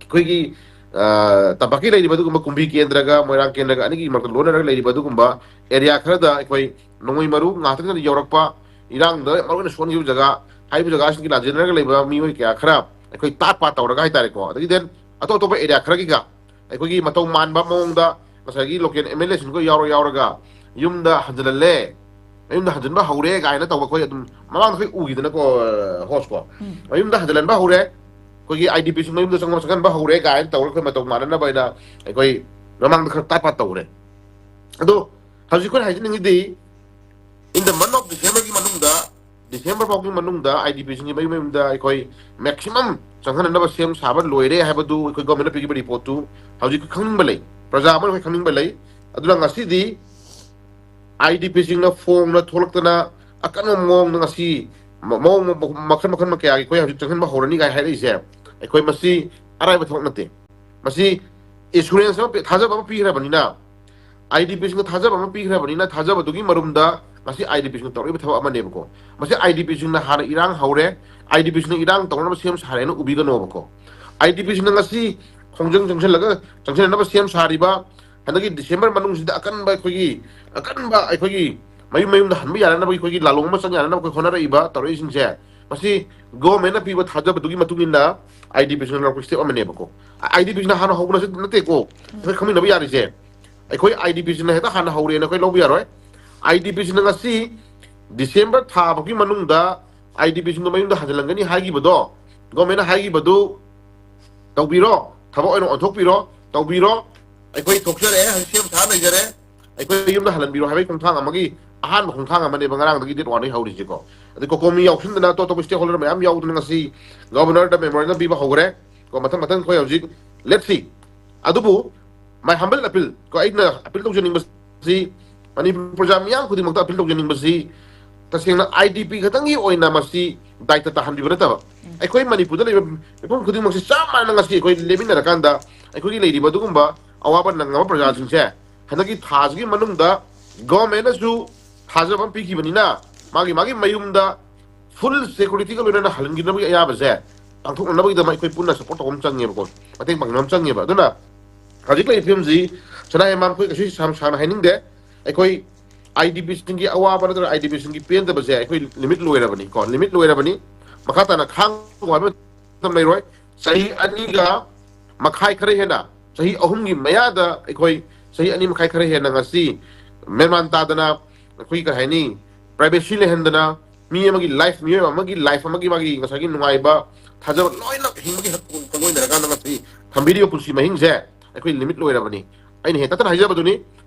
ꯑꯩꯈꯣꯏꯒꯤ, ꯑ, ꯇꯝꯄꯥꯛꯀꯤ ꯂꯩꯔꯤꯕ ꯑꯗꯨꯒꯨꯝꯕ ꯀꯨꯝꯕꯤ ꯀꯦꯟꯗ꯭ꯔꯒ ꯃꯣꯏꯔꯥꯡ ꯀꯦꯟꯗ꯭ꯔꯒ ꯑꯅꯤꯒꯤ ꯃꯔꯛꯇ ꯂꯣꯟꯅꯔꯒ ꯂꯩꯔꯤꯕ ꯑꯗꯨꯒꯨꯝꯕ area ꯈꯔꯗ ꯑꯩꯈꯣꯏ ꯅꯣꯡꯃꯩ ꯃꯔꯨ ꯉꯥꯛꯇꯪꯗ ꯌꯧꯔꯛꯄ, ꯏꯔꯥꯡꯗ ꯃꯔꯨꯑꯣꯏꯅ ꯁꯣꯟꯈꯤꯕ ꯖꯒꯥ, ꯍꯥꯏꯔꯤꯕ ꯖꯒꯥꯁꯤꯡꯒꯤ ꯂꯥꯟꯖꯦꯟꯅꯔꯒ ꯂꯩꯕ ꯃꯤꯑꯣꯏ ꯀꯌꯥ ꯈꯔ ꯑꯩꯈꯣꯏ ꯇꯥꯠ ꯄꯥꯠ ꯇꯧꯔꯒ ꯍꯥꯏꯇꯥꯔꯦꯀꯣ, ꯑꯗꯒꯤ then ꯑꯇꯣꯞ ꯑꯇꯣꯞꯄ area ꯈꯔꯒꯤꯒ ꯑꯩꯈꯣꯏꯒꯤ ꯃꯇꯧ ꯃꯥꯟꯕ ꯃꯑꯣꯡꯗ ꯉꯁꯥꯏꯒꯤ local MLA ꯁꯤꯡꯒ ꯌꯥꯎꯔ ꯌꯥꯎꯔꯒ ꯌꯨꯝꯗ ꯍꯟꯖꯤꯜꯍꯜꯂꯦ, ꯃꯌꯨꯝꯗ ꯍꯟꯖꯤꯟꯕ ꯍꯧꯔꯦ ꯀꯥꯏꯅ ꯇꯧꯕ ꯑꯩꯈꯣꯏ ꯑꯗꯨꯝ ꯃꯃꯥꯡꯗ ꯑꯩꯈꯣꯏ ꯎꯈꯤꯗꯅꯀꯣ, host ꯀꯣ꯫ ꯎꯝ꯫ ꯃꯌꯨꯝꯗ ꯍꯟꯖꯤꯜꯍꯟꯕ ꯍꯧꯔꯦ, ꯑꯩꯈꯣꯏꯒꯤ IDP ꯁꯤꯡ ꯃꯌꯨꯝꯗ ꯆꯪꯕ ꯆꯪꯍꯟꯕ ꯍꯧꯔꯦ ꯀꯥꯏꯅ ꯇꯧꯔꯒ ꯑꯩꯈꯣꯏ ꯃꯇꯧ ꯃꯥꯟꯅꯅꯕ ꯍꯥꯏꯅ ꯑꯩꯈꯣꯏ ꯃꯃꯥꯡꯗ ꯈꯔ ꯇꯥꯠ ꯄꯥꯠ ꯇꯧꯔꯦ꯫ ꯑꯗꯣ ꯍꯧꯖꯤꯛ ꯑꯩꯈꯣꯏꯅ ꯍꯥꯏꯖꯅꯤꯡꯉꯤꯗꯤ, in the month of December ꯒꯤ ꯃꯅꯨꯡꯗ, December ꯐꯥꯎꯒꯤ ꯃꯅꯨꯡꯗ IDP ꯁꯤꯡꯒꯤ ꯃꯌꯨꯝ ꯃꯌꯨꯝꯗ ꯑꯩꯈꯣꯏ maximum ꯆꯪꯍꯟꯅꯕ ꯁꯦꯝ ꯁꯥꯕ ꯂꯣꯏꯔꯦ ꯍꯥꯏꯕꯗꯨ ꯑꯩꯈꯣꯏ government ꯅ ꯄꯤꯈꯤꯕ report ꯇꯨ ꯍꯧꯖꯤꯛ ꯈꯪꯅꯤꯡꯕ ꯂꯩ, ꯄ꯭ꯔꯖꯥ ꯑꯃ ꯑꯩꯈꯣꯏ ꯈꯪꯅꯤꯡꯕ ꯂꯩ꯫ ꯑꯗꯨꯅ ꯉꯁꯤꯗꯤ IDP ꯁꯤꯡꯅ ꯐꯣꯡꯅ ꯊꯣꯛꯂꯛꯇꯅ ꯑꯀꯟꯕ ꯃꯑꯣꯡꯗ ꯉꯁꯤ ꯃ-, ꯃꯑꯣꯡ ꯃ-, ꯃꯈꯜ ꯃꯈꯜ ꯀꯌꯥꯒꯤ ꯑꯩꯈꯣꯏ ꯍꯧꯖꯤꯛ ꯆꯪꯍꯟꯕ ꯍꯧꯔꯅꯤ ꯀꯥꯏ ꯍꯥꯏꯔꯛꯏꯁꯦ, ꯑꯩꯈꯣꯏ ꯃꯁꯤ ꯑꯔꯥꯏꯕ ꯊꯕꯛ ꯅꯠꯇꯦ꯫ ꯃꯁꯤ assurance ꯑꯃ ꯄꯤ-, ꯊꯥꯖꯕ ꯑꯃ ꯄꯤꯈ꯭ꯔꯕꯅꯤꯅ, IDP ꯁꯤꯡꯅ ꯊꯥꯖꯕ ꯑꯃ ꯄꯤꯈ꯭ꯔꯕꯅꯤꯅ, ꯊꯥꯖꯕꯗꯨꯒꯤ ꯃꯔꯨꯝꯗ ꯉꯁꯤ IDP ꯁꯤꯡꯅ ꯇꯧꯔꯛꯏꯕ ꯊꯕꯛ ꯑꯃꯅꯦꯕꯀꯣ꯫ ꯃꯁꯤ IDP ꯁꯤꯡꯅ ꯍꯥꯟꯅ ꯏꯔꯥꯡ ꯍꯧꯔꯦ, IDP ꯁꯤꯡꯅ ꯏꯔꯥꯡ ꯇꯧꯅꯕ ꯁꯦꯝ ꯁꯥꯔꯦꯅ ꯎꯕꯤꯒꯅꯣꯕꯀꯣ꯫ IDP ꯁꯤꯡꯅ ꯉꯁꯤ ꯈꯣꯡꯖꯪ ꯆꯪꯁꯤꯜꯂꯒ, ꯆꯪꯁꯤꯟꯅꯅꯕ ꯁꯦꯝ ꯁꯥꯔꯤꯕ, ꯍꯟꯗꯛꯀꯤ December ꯃꯅꯨꯡꯁꯤꯗ ꯑꯀꯟꯕ ꯑꯩꯈꯣꯏꯒꯤ, ꯑꯀꯟꯕ ꯑꯩꯈꯣꯏꯒꯤ ꯃꯌꯨꯝ ꯃꯌꯨꯝꯗ ꯍꯟꯕ ꯌꯥꯅꯅꯕ ꯑꯩꯈꯣꯏꯒꯤ ꯂꯥꯂꯣꯡ ꯑꯃ ꯆꯪ ꯌꯥꯅꯅꯕ ꯑꯩꯈꯣꯏ ꯍꯣꯠꯅꯔꯛꯏꯕ, ꯇꯧꯔꯛꯏꯁꯤꯡꯁꯦ, ꯃꯁꯤ government ꯅ ꯄꯤꯕ ꯊꯥꯖꯕꯗꯨꯒꯤ ꯃꯇꯨꯡ ꯏꯟꯅ IDP ꯁꯤꯡꯅ ꯂꯧꯔꯛꯄ step ꯑꯃꯅꯦꯕꯀꯣ꯫ IDP ꯁꯤꯡꯅ ꯍꯥꯟꯅ ꯍꯧꯕꯅꯁꯨ ꯅꯠꯇꯦꯀꯣ, ꯑꯩꯈꯣꯏ ꯈꯪꯃꯤꯟꯅꯕ ꯌꯥꯔꯤꯁꯦ꯫ ꯑꯩꯈꯣꯏ IDP ꯁꯤꯡꯅ ꯍꯦꯛꯇ ꯍꯥꯟꯅ ꯍꯧꯔꯦꯅ ꯑꯩꯈꯣꯏ ꯂꯧꯕ ꯌꯥꯔꯣꯏ꯫ IDP ꯁꯤꯡꯅ ꯉꯁꯤ December ꯊꯥ ꯐꯥꯎꯒꯤ ꯃꯅꯨꯡꯗ IDP ꯁꯤꯡꯗꯣ ꯃꯌꯨꯝꯗ ꯍꯟꯖꯤꯜꯂꯝꯒꯅꯤ ꯍꯥꯏꯈꯤꯕꯗꯣ, government ꯅ ꯍꯥꯏꯈꯤꯕꯗꯨ ꯇꯧꯕꯤꯔꯣ, ꯊꯕꯛ ꯑꯣꯏꯅ ꯑꯣꯟꯊꯣꯛꯄꯤꯔꯣ, ꯇꯧꯕꯤꯔꯣ꯫ ꯑꯩꯈꯣꯏ ꯊꯣꯛꯆꯔꯛꯑꯦ, ꯍꯧꯖꯤꯛ ꯁꯦꯝ ꯁꯥ ꯂꯩꯖꯔꯦ, ꯑꯩꯈꯣꯏ ꯌꯨꯝꯗ ꯍꯜꯍꯟꯕꯤꯔꯣ ꯍꯥꯏꯕꯒꯤ ꯈꯣꯡꯊꯥꯡ ꯑꯃꯒꯤ ꯑꯍꯥꯟꯕ ꯈꯣꯡꯊꯥꯡ ꯑꯃꯅꯦꯕ ꯉꯔꯥꯡꯗꯒꯤ ꯗꯦꯠ ꯋꯥꯟꯗꯒꯤ ꯍꯧꯔꯤꯁꯦꯀꯣ꯫ ꯑꯗꯩ ꯀꯣꯀꯣꯃꯤ ꯌꯥꯎꯁꯤꯟꯗꯅ ꯑꯇꯣꯞ ꯑꯇꯣꯞꯄ ꯁ꯭ꯇꯦꯛ ꯍꯣꯜꯗꯔ ꯃꯌꯥꯝ ꯌꯥꯎꯗꯅ ꯉꯁꯤ ꯒꯕꯔꯅꯔꯗ ꯃꯦꯃꯣꯔꯦꯟꯗꯝ ꯄꯤꯕ ꯍꯧꯈ꯭ꯔꯦ꯫ ꯀꯣ, ꯃꯊꯪ ꯃꯊꯪ ꯑꯩꯈꯣꯏ ꯍꯧꯖꯤꯛ ꯂꯦꯠꯁꯤ꯫ ꯑꯗꯨꯕꯨ ꯃꯥꯏ ꯍꯝꯕꯜ ꯑꯄꯤꯜ ꯀꯣ, ꯑꯩꯅ ꯑꯄꯤꯜ ꯇꯧꯖꯅꯤꯡꯕꯁꯤ, ꯃꯅꯤꯄꯨꯔ ꯄ꯭ꯔꯖꯥ ꯃꯤꯌꯥꯝ ꯈꯨꯗꯤꯡꯃꯛꯇ ꯑꯄꯤꯜ ꯇꯧꯖꯅꯤꯡꯕꯁꯤ, ꯇꯁꯦꯡꯅ ꯑꯥꯏ ꯗꯤ ꯄꯤ ꯈꯛꯇꯪꯒꯤ ꯑꯣꯏꯅ ꯃꯁꯤ ꯗꯥꯏꯇ ꯇꯥꯍꯟꯕꯤꯕ ꯅꯠꯇꯕ, ꯑꯩꯈꯣꯏ ꯃꯅꯤꯄꯨꯔꯗ ꯂꯩꯕ ꯃꯤꯄꯨꯝ ꯈꯨꯗꯤꯡꯃꯛꯁꯤ ꯆꯞ ꯃꯥꯟꯅꯅ ꯉꯁꯤ ꯑꯩꯈꯣꯏ ꯂꯦꯞꯃꯤꯟꯅꯔꯀꯥꯟꯗ ꯑꯩꯈꯣꯏꯒꯤ ꯂꯩꯔꯤꯕ ꯑꯗꯨꯒꯨꯝꯕ ꯑꯋꯥꯕ ꯅꯪꯉꯕ ꯄ꯭ꯔꯖꯥꯁꯤꯡꯁꯦ ꯍꯟꯗꯛꯀꯤ ꯊꯥꯁꯤꯒꯤ ꯃꯅꯨꯡꯗ ꯒꯣꯔꯃꯦꯟꯅꯁꯨ ꯊꯥꯖꯕ ꯑꯃ ꯄꯤꯈꯤꯕꯅꯤꯅ ꯃꯥꯒꯤ ꯃꯥꯒꯤ ꯃꯌꯨꯝꯗ ꯐꯨꯜ ꯁꯦꯀꯨꯔꯤꯇꯤꯒ ꯂꯣꯏꯅꯅ ꯍꯜꯍꯟꯈꯤꯅꯕꯒꯤ ꯑꯌꯥꯕꯁꯦ ꯄꯥꯡꯊꯣꯛꯅꯅꯕꯒꯤꯗꯃꯛ ꯑꯩꯈꯣꯏ ꯄꯨꯟꯅ ꯁꯞꯄꯣꯔꯠ ꯇꯧꯕ ꯑꯃ ꯆꯪꯉꯦꯕꯀꯣ, ꯃꯇꯦꯡ ꯄꯥꯡꯅꯕ ꯑꯃ ꯆꯪꯉꯦꯕ꯫ ꯑꯗꯨꯅ ꯍꯧꯖꯤꯛ ꯂꯩꯔꯤꯕ ꯐꯤꯕꯝꯁꯤ ꯁꯅꯥ ꯍꯦꯃꯥꯝ ꯑꯩꯈꯣꯏ ꯀꯩꯁꯨ ꯌꯥꯝ ꯁꯥꯡꯅ ꯍꯥꯏꯅꯤꯡꯗꯦ꯫ ꯑꯩꯈꯣꯏ ꯑꯥꯏ ꯗꯤ ꯄꯤꯁꯤꯡꯒꯤ ꯑꯋꯥꯕ ꯅꯠꯇ꯭ꯔꯒ ꯑꯥꯏ ꯗꯤ ꯄꯤꯁꯤꯡꯒꯤ ꯄꯦꯟꯗꯕꯁꯦ ꯑꯩꯈꯣꯏ ꯂꯤꯃꯤꯠ ꯂꯣꯏꯔꯕꯅꯤ ꯀꯣ, ꯂꯤꯃꯤꯠ ꯂꯣꯏꯔꯕꯅꯤ꯫ ꯃꯈꯥ ꯇꯥꯅ ꯈꯥꯡꯉꯨ ꯍꯥꯏꯕ ꯃꯇꯝ ꯂꯩꯔꯣꯏ꯫ ꯆꯍꯤ ꯑꯅꯤꯒ ꯃꯈꯥꯏ ꯈꯔ ꯍꯦꯟꯅ, ꯆꯍꯤ ꯑꯍꯨꯝꯒꯤ ꯃꯌꯥꯗ ꯑꯩꯈꯣꯏ ꯆꯍꯤ ꯑꯅꯤ ꯃꯈꯥꯏ ꯈꯔ ꯍꯦꯟꯅ ꯉꯁꯤ ꯃꯦꯟꯃꯥꯟ ꯇꯥꯗꯅ ꯑꯩꯈꯣꯏ ꯀꯔꯤ ꯍꯥꯏꯅꯤ, ꯄ꯭ꯔꯥꯏꯚꯦꯁꯤ ꯂꯩꯍꯟꯗꯅ ꯃꯤ ꯑꯃꯒꯤ ꯂꯥꯏꯐ, ꯃꯤꯑꯣꯏ ꯑꯃꯒꯤ ꯂꯥꯏꯐ ꯑꯃꯒꯤ ꯃꯥꯒꯤ ꯉꯁꯥꯏꯒꯤ ꯅꯨꯡꯉꯥꯏꯕ, ꯊꯥꯖꯕ ꯂꯣꯏꯅ ꯍꯤꯡꯕꯒꯤ ꯍꯛ ꯊꯪꯒꯣꯏꯅꯔꯀꯥꯟꯗ ꯉꯁꯤ ꯊꯝꯕꯤꯔꯤꯕ ꯄꯨꯟꯁꯤ ꯃꯍꯤꯡꯁꯦ ꯑꯩꯈꯣꯏ ꯂꯤꯃꯤꯠ ꯂꯣꯏꯔꯕꯅꯤ꯫ ꯑꯩꯅ ꯍꯦꯛ ꯇꯠꯇꯅ ꯍꯥꯏꯖꯕꯗꯨꯅꯤ,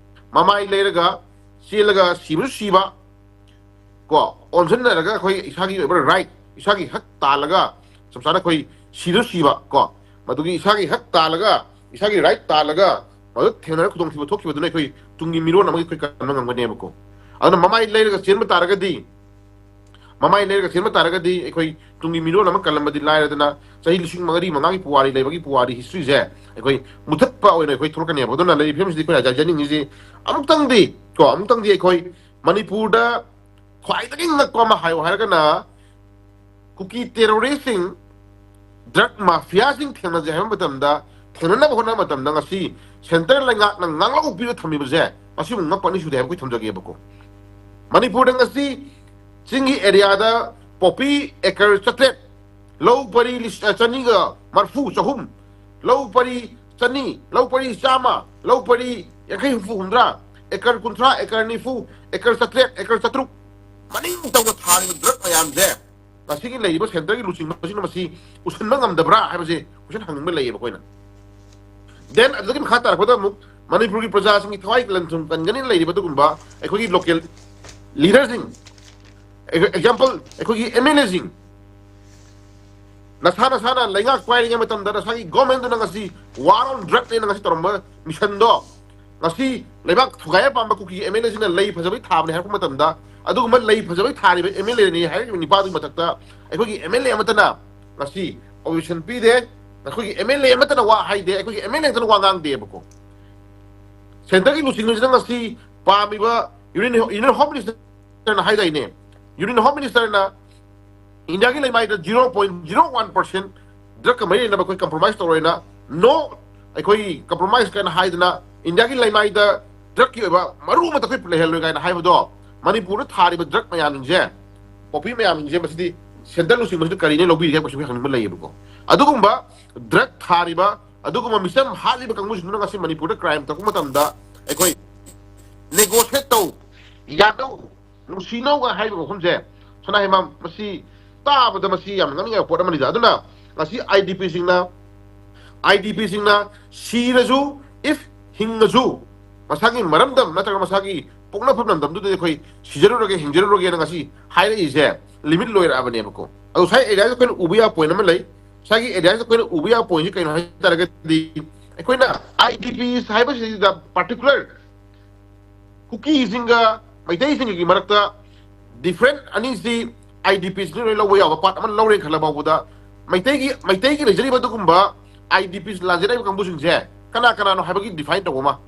ꯃꯃꯥꯏ ꯂꯩꯔꯒ ꯆꯦꯜꯂꯒ ꯁꯤꯕꯁꯨ ꯁꯤꯕ, ꯀꯣ, ꯑꯣꯟꯁꯤꯟꯅꯔꯒ ꯑꯩꯈꯣꯏ ꯏꯁꯥꯒꯤ ꯑꯣꯏꯕ ꯔꯥꯏꯠ, ꯏꯁꯥꯒꯤ ꯍꯛ ꯇꯥꯜꯂꯒ ꯆꯞ ꯆꯥꯅ ꯑꯩꯈꯣꯏ ꯁꯤꯔꯁꯨ ꯁꯤꯕ ꯀꯣ, ꯃꯗꯨꯒꯤ ꯏꯁꯥꯒꯤ ꯍꯛ ꯇꯥꯜꯂꯒ, ꯏꯁꯥꯒꯤ ꯔꯥꯏꯠ ꯇꯥꯜꯂꯒ ꯃꯗꯨ ꯊꯦꯡꯅꯔ ꯈꯨꯗꯣꯡꯊꯤꯕ ꯊꯣꯛꯈꯤꯕꯗꯨꯅ ꯑꯩꯈꯣꯏ ꯇꯨꯡꯒꯤ ꯃꯤꯔꯣꯟ ꯑꯃꯒꯤ ꯑꯩꯈꯣꯏ ꯀꯟꯕ ꯉꯝꯒꯅꯦꯕꯀꯣ꯫ ꯑꯗꯨꯅ ꯃꯃꯥꯏ ꯂꯩꯔꯒ ꯆꯦꯟꯕ ꯇꯥꯔꯒꯗꯤ, ꯃꯃꯥꯏ ꯂꯩꯔꯒ ꯆꯦꯟꯕ ꯇꯥꯔꯒꯗꯤ ꯑꯩꯈꯣꯏ ꯇꯨꯡꯒꯤ ꯃꯤꯔꯣꯟ ꯑꯃ ꯀꯜꯂꯝꯕꯗꯤ ꯂꯥꯏꯔꯗꯅ ꯆꯍꯤ ꯂꯤꯁꯤꯡ ꯃꯔꯤ ꯃꯉꯥꯒꯤ ꯄꯨꯋꯥꯔꯤ ꯂꯩꯕꯒꯤ ꯄꯨꯋꯥꯔꯤ ꯍꯤꯁꯇ꯭ꯔꯤꯁꯦ ꯑꯩꯈꯣꯏ ꯃꯨꯊꯠꯄ ꯑꯣꯏꯅ ꯑꯩꯈꯣꯏ ꯊꯣꯛꯂꯛꯀꯅꯦꯕ꯫ ꯑꯗꯨꯅ ꯂꯩꯔꯤꯕ ꯐꯤꯕꯝꯁꯤꯗ ꯑꯩꯈꯣꯏꯅ ꯍꯥꯏꯖꯅꯤꯡꯉꯤꯁꯤ ꯑꯃꯨꯛꯇꯪꯗꯤ ꯀꯣ, ꯑꯃꯨꯛꯇꯪꯗꯤ ꯑꯩꯈꯣꯏ ꯃꯅꯤꯄꯨꯔꯗ ꯈ꯭ꯋꯥꯏꯗꯒꯤ ꯉꯛꯄ ꯑꯃ ꯍꯥꯏꯌꯣ ꯍꯥꯏꯔꯒꯅ ꯀꯨꯀꯤ ꯇꯦꯔꯣꯔꯤꯁꯁꯤꯡ, ꯗ꯭ꯔꯒ ꯃꯥꯐꯤꯌꯥꯁꯤꯡ ꯊꯦꯡꯅꯖꯦ ꯍꯥꯏꯕ ꯃꯇꯝꯗ, ꯊꯦꯡꯅꯅꯕ ꯍꯣꯠꯅꯕ ꯃꯇꯝꯗ ꯉꯁꯤ ꯁꯦꯟꯇꯔ ꯂꯩꯉꯥꯛꯅ ꯉꯥꯡꯂꯧ ꯄꯤꯔ ꯊꯝꯃꯤꯕꯁꯦ ꯃꯁꯤꯕꯨ ꯉꯛꯄ ꯑꯅꯤ ꯁꯨꯗꯦ ꯍꯥꯏꯕ ꯑꯩꯈꯣꯏ ꯊꯝꯖꯒꯦꯕꯀꯣ꯫ ꯃꯅꯤꯄꯨꯔꯗ ꯉꯁꯤ ꯆꯤꯡꯒꯤ ꯑꯦꯔꯤꯌꯥꯗ ꯄꯣꯄꯤ ꯑꯦꯀꯔ ꯆꯥꯇ꯭ꯔꯦꯠ, ꯂꯧ ꯄꯔꯤ ꯂꯤꯁ-, ꯑ, ꯆꯅꯤꯒ ꯃꯔꯐꯨ, ꯆꯍꯨꯝ, ꯂꯧ ꯄꯔꯤ ꯆꯅꯤ, ꯂꯧ ꯄꯔꯤ ꯆꯥꯝꯃ, ꯂꯧ ꯄꯔꯤ ꯌꯥꯡꯈꯩ, ꯍꯨꯝꯐꯨ, ꯍꯨꯝꯗ꯭ꯔꯥ, ꯑꯦꯀꯔ ꯀꯨꯟꯊ꯭ꯔꯥ, ꯑꯦꯀꯔ ꯅꯤꯐꯨ, ꯑꯦꯀꯔ ꯆꯥꯇ꯭ꯔꯦꯠ, ꯑꯦꯀꯔ ꯆꯥꯇ꯭ꯔꯨꯛ ꯃꯅꯤꯡ ꯇꯧꯅ ꯊꯥꯔꯤꯕ ꯗ꯭ꯔꯒ ꯃꯌꯥꯝꯁꯦ ꯉꯁꯤꯒꯤ ꯂꯩꯔꯤꯕ ꯁꯦꯟꯇꯔꯒꯤ ꯂꯨꯆꯤꯡꯕꯁꯤꯡꯅ ꯃꯁꯤ ꯎꯁꯤꯟꯕ ꯉꯝꯗꯕ꯭ꯔꯥ ꯍꯥꯏꯕꯁꯦ ꯀꯣꯏꯁꯟ ꯍꯪꯅꯤꯡꯕ ꯂꯩꯌꯦꯕ ꯑꯩꯈꯣꯏꯅ꯫ ꯗꯦꯟ ꯑꯗꯨꯗꯒꯤ ꯃꯈꯥ ꯇꯥꯔꯛꯄꯗ ꯑꯃꯨꯛ ꯃꯅꯤꯄꯨꯔꯒꯤ ꯄ꯭ꯔꯖꯥꯁꯤꯡꯒꯤ ꯊꯋꯥꯏ ꯂꯟ ꯊꯨꯝ ꯀꯟꯒꯅꯤꯅ ꯂꯩꯔꯤꯕ ꯑꯗꯨꯒꯨꯝꯕ ꯑꯩꯈꯣꯏꯒꯤ ꯂꯣꯀꯦꯜ ꯂꯤꯗꯔꯁꯤꯡ, ꯑꯦꯛꯖꯥꯝꯄꯜ, ꯑꯩꯈꯣꯏꯒꯤ ꯑꯦꯝ ꯑꯦꯜ ꯑꯦꯁꯤꯡ, ꯅꯁꯥ ꯅꯁꯥꯅ ꯂꯩꯉꯥꯛ ꯄꯥꯏꯔꯤꯉꯩ ꯃꯇꯝꯗ ꯅꯁꯥꯒꯤ ꯒꯣꯔꯃꯦꯟꯗꯨꯅ ꯉꯁꯤ ꯋꯥꯔ ꯑꯣꯟ ꯗ꯭ꯔꯛꯅꯦꯅ ꯉꯁꯤ ꯇꯧꯔꯝꯕ ꯃꯤꯁꯟꯗꯣ, ꯉꯁꯤ ꯂꯩꯕꯥꯛ ꯊꯨꯒꯥꯏꯕ ꯄꯥꯝꯕ ꯀꯨꯀꯤ ꯑꯦꯝ ꯑꯦꯜ ꯑꯦꯁꯤꯅ ꯂꯩ ꯐꯖꯕꯩ ꯊꯥꯕꯅꯦ ꯍꯥꯏꯔꯛꯄ ꯃꯇꯝꯗ, ꯑꯗꯨꯒꯨꯝꯕ ꯂꯩ ꯐꯖꯕꯩ ꯊꯥꯔꯤꯕ ꯑꯦꯝ ꯑꯦꯜ ꯑꯦꯅꯤ ꯍꯥꯏꯔꯤꯕ ꯅꯤꯄꯥꯗꯨꯒꯤ ꯃꯊꯛꯇ ꯑꯩꯈꯣꯏꯒꯤ ꯑꯦꯝ ꯑꯦꯜ ꯑꯦ ꯑꯃꯠꯇꯅ ꯉꯁꯤ ꯑꯣꯕꯖꯦꯛꯁꯟ ꯄꯤꯗꯦ꯫ ꯑꯩꯈꯣꯏꯒꯤ ꯑꯦꯝ ꯑꯦꯜ ꯑꯦ ꯑꯃꯠꯇꯅ ꯋꯥ ꯍꯥꯏꯗꯦ, ꯑꯩꯈꯣꯏꯒꯤ ꯑꯦꯝ ꯑꯦꯜ ꯑꯦ ꯑꯃꯠꯇꯅ ꯋꯥ ꯉꯥꯡꯗꯦꯕꯀꯣ꯫ ꯁꯦꯟꯇꯔꯒꯤ ꯂꯨꯆꯤꯡꯕꯁꯤꯅ ꯉꯁꯤ ꯄꯥꯝꯃꯤꯕ ꯌꯨꯅꯤꯌꯟ ꯌꯨꯅꯤꯌꯟ ꯍꯣꯝ ꯃꯤꯅꯤꯁꯇꯔꯅ ꯍꯥꯏꯗꯥꯏꯅꯦ, ꯌꯨꯅꯤꯌꯟ ꯍꯣꯝ ꯃꯤꯅꯤꯁꯇꯔꯅ ꯏꯟꯗꯤꯌꯥꯒꯤ ꯂꯩꯃꯥꯏꯗ zero point zero one percent ꯗ꯭ꯔꯛꯀ ꯃꯔꯤ ꯂꯩꯅꯕ ꯑꯩꯈꯣꯏ ꯀꯝꯄ꯭ꯔꯣꯃꯥꯏꯁ ꯇꯧꯔꯣꯏꯅ, ꯅꯣ, ꯑꯩꯈꯣꯏ ꯀꯝꯄ꯭ꯔꯣꯃꯥꯏꯁ ꯀꯥꯏꯅ ꯍꯥꯏꯗꯅ ꯏꯟꯗꯤꯌꯥꯒꯤ ꯂꯩꯃꯥꯏꯗ ꯗ꯭ꯔꯛꯀꯤ ꯑꯣꯏꯕ ꯃꯔꯨ ꯑꯃꯠꯇ ꯑꯩꯈꯣꯏ ꯂꯩꯍꯜꯂꯣꯏ ꯀꯥꯏꯅ ꯍꯥꯏꯕꯗꯣ, ꯃꯅꯤꯄꯨꯔꯗ ꯊꯥꯔꯤꯕ ꯗ꯭ꯔꯛ ꯃꯌꯥꯝꯁꯤꯡꯁꯦ, ꯄꯣꯄꯤ ꯃꯌꯥꯝꯁꯤꯡꯁꯦ, ꯃꯁꯤꯗꯤ ꯁꯦꯟꯇꯔ ꯂꯨꯆꯤꯡꯕꯁꯤꯗ ꯀꯔꯤꯅꯦ ꯂꯧꯕꯤꯔꯤꯒꯦ ꯍꯥꯏꯕ ꯀꯣꯏꯁꯟ ꯈꯪꯅꯤꯡꯕ ꯂꯩꯌꯦꯕꯀꯣ꯫ ꯑꯗꯨꯒꯨꯝꯕ ꯗ꯭ꯔꯛ ꯊꯥꯔꯤꯕ, ꯑꯗꯨꯒꯨꯝꯕ ꯃꯤꯆꯝ ꯍꯥꯠꯂꯤꯕ ꯀꯥꯡꯕꯨꯁꯤꯡꯗꯨꯅ ꯉꯁꯤ ꯃꯅꯤꯄꯨꯔꯗ ꯀ꯭ꯔꯥꯏꯝ ꯇꯧꯔꯛꯄ ꯃꯇꯝꯗ ꯑꯩꯈꯣꯏ ꯅꯦꯒꯣꯁꯤꯌꯦꯠ ꯇꯧ, ꯌꯥꯅꯧ, ꯅꯨꯡꯁꯤꯅꯧꯒ ꯍꯥꯏꯔꯤꯕ ꯃꯐꯝꯁꯦ, ꯁꯅꯥ ꯍꯦꯃꯥꯝ, ꯃꯁꯤ ꯇꯥꯕꯗ ꯃꯁꯤ ꯌꯥꯝꯅ ꯉꯛꯅꯤꯡꯉꯥꯏ ꯄꯣꯠ ꯑꯃꯅꯤꯗ꯫ ꯑꯗꯨꯅ ꯉꯁꯤ ꯑꯥꯏ ꯗꯤ ꯄꯤꯁꯤꯡꯅ, ꯑꯥꯏ ꯗꯤ ꯄꯤꯁꯤꯡꯅ ꯁꯤꯔꯁꯨ, ꯏꯐ ꯍꯤꯡꯉꯁꯨ, ꯃꯁꯥꯒꯤ ꯃꯔꯝꯗꯝ ꯅꯠꯇ꯭ꯔꯒ ꯃꯁꯥꯒꯤ ꯄꯣꯛꯅꯐꯝ ꯂꯝꯗꯝꯗꯨꯗꯗꯤ ꯑꯩꯈꯣꯏ ꯁꯤꯖꯔꯨꯔꯒꯦ, ꯍꯤꯡꯖꯔꯨꯔꯒꯦꯅ ꯉꯁꯤ ꯍꯥꯏꯔꯛꯏꯁꯦ ꯂꯤꯃꯤꯠ ꯂꯣꯏꯔꯛꯑꯕꯅꯦꯕꯀꯣ꯫ ꯑꯗꯣ ꯉꯁꯥꯏ ꯑꯦꯔꯤꯌꯥꯁꯤꯗ ꯑꯩꯈꯣꯏꯅ ꯎꯕ ꯌꯥꯕ ꯄꯣꯏꯟ ꯑꯃ ꯂꯩ꯫ ꯉꯁꯥꯏꯒꯤ ꯑꯦꯔꯤꯌꯥꯁꯤꯗ ꯑꯩꯈꯣꯏꯅ ꯎꯕ ꯌꯥꯕ ꯄꯣꯏꯟꯁꯤ ꯀꯩꯅꯣ ꯍꯥꯏ ꯇꯥꯔꯒꯗꯤ, ꯑꯩꯈꯣꯏꯅ ꯑꯥꯏ ꯗꯤ ꯄꯤꯁ ꯍꯥꯏꯕꯁꯤꯗ ꯄꯥꯔꯇꯤꯀꯨꯂꯔ ꯀꯨꯀꯤꯁꯤꯡꯒ ꯃꯩꯇꯩꯁꯤꯡꯒꯤ ꯃꯔꯛꯇ ꯗꯤꯐ꯭ꯔꯦꯟ ꯑꯅꯤꯁꯤ ꯑꯥꯏ ꯗꯤ ꯄꯤꯁꯤꯅ ꯂꯣꯏ ꯂꯧꯕ ꯌꯥꯕ ꯄꯥꯔꯠ ꯑꯃ ꯂꯧꯔꯦꯅ ꯈꯜꯂ ꯐꯥꯎꯕꯗ, ꯃꯩꯇꯩꯒꯤ, ꯃꯩꯇꯩꯒꯤ ꯂꯩꯖꯔꯤꯕ ꯑꯗꯨꯒꯨꯝꯕ ꯑꯥꯏ ꯗꯤ ꯄꯤꯁ ꯂꯥꯟꯖꯦꯟꯅꯔꯤꯕ ꯀꯥꯡꯕꯨꯁꯤꯡꯁꯦ ꯀꯅꯥ ꯀꯅꯥꯅꯣ ꯍꯥꯏꯕꯒꯤ ꯗꯤꯐꯥꯏꯟ ꯇꯧꯕ ꯑꯃ,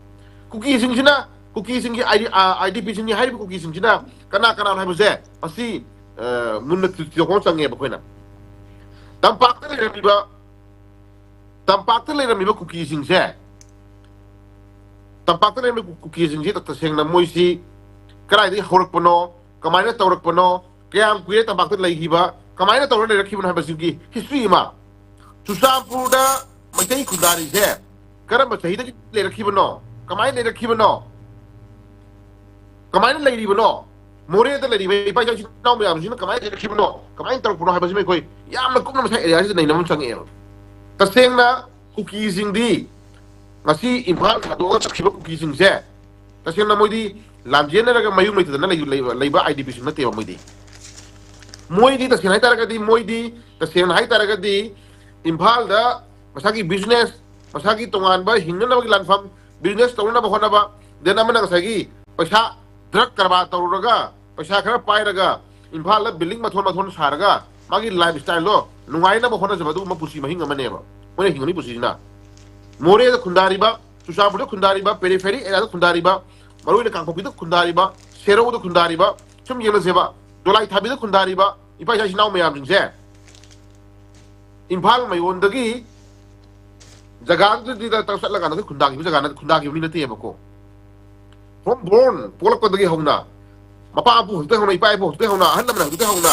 ꯀꯨꯀꯤꯁꯤꯡꯁꯤꯅ, ꯀꯨꯀꯤꯁꯤꯡꯒꯤ I D, ah, I D ꯄꯤꯁꯤꯡꯅꯤ ꯍꯥꯏꯔꯤꯕ ꯀꯨꯀꯤꯁꯤꯡꯁꯤꯅ ꯀꯅꯥ ꯀꯅꯥꯅꯣ ꯍꯥꯏꯕꯁꯦ ꯃꯁꯤ, ꯑ, ꯃꯨꯟꯅ ꯊꯤꯗꯣꯛꯄ ꯑꯃ ꯆꯪꯉꯦꯕ ꯑꯩꯈꯣꯏꯅ꯫ ꯇꯝꯄꯥꯛꯇ ꯂꯩꯔꯝꯃꯤꯕ, ꯇꯝꯄꯥꯛꯇ ꯂꯩꯔꯝꯃꯤꯕ ꯀꯨꯀꯤꯁꯤꯡꯁꯦ, ꯇꯝꯄꯥꯛꯇ ꯂꯩꯔꯝꯃꯤꯕ ꯀꯨꯀꯤꯁꯤꯡꯁꯤ ꯇꯁꯦꯡꯅ ꯃꯣꯏꯁꯤ ꯀꯗꯥꯏꯗꯒꯤ ꯍꯧꯔꯛꯄꯅꯣ, ꯀꯃꯥꯏꯅ ꯇꯧꯔꯛꯄꯅꯣ, ꯀꯌꯥꯝ ꯀꯨꯏꯔꯦ ꯇꯝꯄꯥꯛꯇ ꯂꯩꯈꯤꯕ, ꯀꯃꯥꯏꯅ ꯇꯧꯔ ꯂꯩꯔꯛꯈꯤꯕꯅꯣ ꯍꯥꯏꯕꯁꯤꯒꯤ ꯍꯤꯁꯇ꯭ꯔꯤ ꯑꯃ, ꯆꯨꯔꯆꯥꯟꯄꯨꯔꯗ ꯃꯩꯇꯩ ꯈꯨꯟꯗꯥꯔꯤꯁꯦ ꯀꯔꯝꯕ ꯆꯍꯤꯗꯒꯤ ꯂꯩꯔꯛꯈꯤꯕꯅꯣ, ꯀꯃꯥꯏꯅ ꯂꯩꯔꯛꯈꯤꯕꯅꯣ, ꯀꯃꯥꯏꯅ ꯂꯩꯔꯤꯕꯅꯣ, ꯃꯣꯔꯦꯗ ꯂꯩꯔꯤꯕ ꯏꯄꯥ ꯏꯆꯥ ꯏꯆꯤꯟ ꯏꯅꯥꯎ ꯃꯌꯥꯝꯁꯤꯅ ꯀꯃꯥꯏꯅ ꯂꯩꯔꯛꯈꯤꯕꯅꯣ, ꯀꯃꯥꯏꯅ ꯇꯧꯔꯛꯄꯅꯣ ꯍꯥꯏꯕꯁꯤꯃ ꯑꯩꯈꯣꯏ ꯌꯥꯝꯅ ꯀꯨꯞꯅ ꯃꯁꯥ ꯑꯦꯔꯤꯌꯥꯁꯤꯗ ꯅꯩꯅꯕ ꯑꯃ ꯆꯪꯉꯛꯑꯦꯕ꯫ ꯇꯁꯦꯡꯅ ꯀꯨꯀꯤꯁꯤꯡꯗꯤ ꯉꯁꯤ ꯏꯝꯐꯥꯜ ꯊꯥꯗꯣꯛꯑꯒ ꯆꯠꯈꯤꯕ ꯀꯨꯀꯤꯁꯤꯡꯁꯦ ꯇꯁꯦꯡꯅ ꯃꯣꯏꯗꯤ ꯂꯥꯟꯖꯦꯟꯅꯔꯒ ꯃꯌꯨꯝ ꯂꯩꯇꯗꯅ ꯂꯩ- ꯂꯩꯕ ꯂꯩꯕ ꯑꯥꯏ ꯗꯤ ꯄꯤꯁꯤꯡ ꯅꯠꯇꯦꯕ ꯃꯣꯏꯗꯤ꯫ ꯃꯣꯏꯗꯤ ꯇꯁꯦꯡꯅ ꯍꯥꯏꯇꯥꯔꯒꯗꯤ, ꯃꯣꯏꯗꯤ ꯇꯁꯦꯡꯅ ꯍꯥꯏꯇꯥꯔꯒꯗꯤ ꯏꯝꯐꯥꯜꯗ ꯃꯁꯥꯒꯤ ꯕꯤꯖꯤꯅꯦꯁ, ꯃꯁꯥꯒꯤ ꯇꯣꯉꯥꯟꯕ ꯍꯤꯡꯅꯅꯕꯒꯤ ꯂꯥꯟꯐꯝ, ꯕꯤꯖꯤꯅꯦꯁ ꯇꯧꯅꯅꯕ ꯍꯣꯠꯅꯕ, ꯗꯦꯟ ꯑꯃꯅ ꯉꯁꯥꯏꯒꯤ ꯄꯩꯁꯥ, ꯗ꯭ꯔꯒ ꯀꯔꯕꯥꯔ ꯇꯧꯔꯨꯔꯒ ꯄꯩꯁꯥ ꯈꯔ ꯄꯥꯏꯔꯒ ꯏꯝꯐꯥꯜꯗ ꯕꯤꯜꯗꯤꯡ ꯃꯊꯣꯟ ꯃꯊꯣꯟ ꯁꯥꯔꯒ ꯃꯥꯒꯤ ꯂꯥꯏꯐ ꯁ꯭ꯇꯥꯏꯜꯗꯣ ꯅꯨꯡꯉꯥꯏꯅꯕ ꯍꯣꯠꯅꯖꯕ ꯑꯗꯨꯒꯨꯝꯕ ꯄꯨꯟꯁꯤ ꯃꯍꯤꯡ ꯑꯃꯅꯦꯕ ꯃꯣꯏꯅ ꯍꯤꯡꯉꯤ ꯄꯨꯟꯁꯤꯁꯤꯅ꯫ ꯃꯣꯔꯦꯗ ꯈꯨꯟꯗꯥꯔꯤꯕ, ꯆꯨꯔꯆꯥꯟꯄꯨꯔꯗ ꯈꯨꯟꯗꯥꯔꯤꯕ, ꯄꯦꯔꯤꯐꯦꯔꯤ ꯑꯦꯔꯤꯌꯥꯗ ꯈꯨꯟꯗꯥꯔꯤꯕ, ꯃꯔꯨꯑꯣꯏꯅ ꯀꯥꯡꯄꯣꯛꯄꯤꯗ ꯈꯨꯟꯗꯥꯔꯤꯕ, ꯁꯦꯔꯧꯗ ꯈꯨꯟꯗꯥꯔꯤꯕ, ꯁꯨꯝ ꯌꯦꯡꯅꯁꯦꯕ, ꯗꯣꯂꯥꯏ ꯊꯥꯕꯤꯗ ꯈꯨꯟꯗꯥꯔꯤꯕ ꯏꯄꯥ ꯏꯆꯥ ꯏꯆꯤꯟ ꯏꯅꯥꯎ ꯃꯌꯥꯝꯁꯤꯡꯁꯦ ꯏꯝꯐꯥꯜ ꯃꯌꯣꯟꯗꯒꯤ ꯖꯒꯥꯗꯨꯗ ꯆꯠꯂꯀꯥꯟꯗ ꯑꯩꯈꯣꯏ ꯈꯨꯟꯗꯥꯈꯤꯕ ꯖꯒꯥ ꯅꯠꯇꯦ, ꯈꯨꯟꯗꯥꯈꯤꯕ ꯃꯤ ꯅꯠꯇꯦꯕꯀꯣ꯫ ꯍꯣꯝ ꯕꯣꯔꯟ ꯄꯣꯛꯂꯛꯄꯗꯒꯤ ꯍꯧꯅ, ꯃꯄꯥ ꯑꯄꯨ ꯍꯧꯖꯤꯛꯇꯩ ꯍꯧꯅ, ꯏꯄꯥ ꯏꯄꯨ ꯍꯧꯖꯤꯛꯇꯩ ꯍꯧꯅ, ꯑꯍꯜ ꯂꯃꯟ ꯍꯧꯖꯤꯛꯇꯩ ꯍꯧꯅ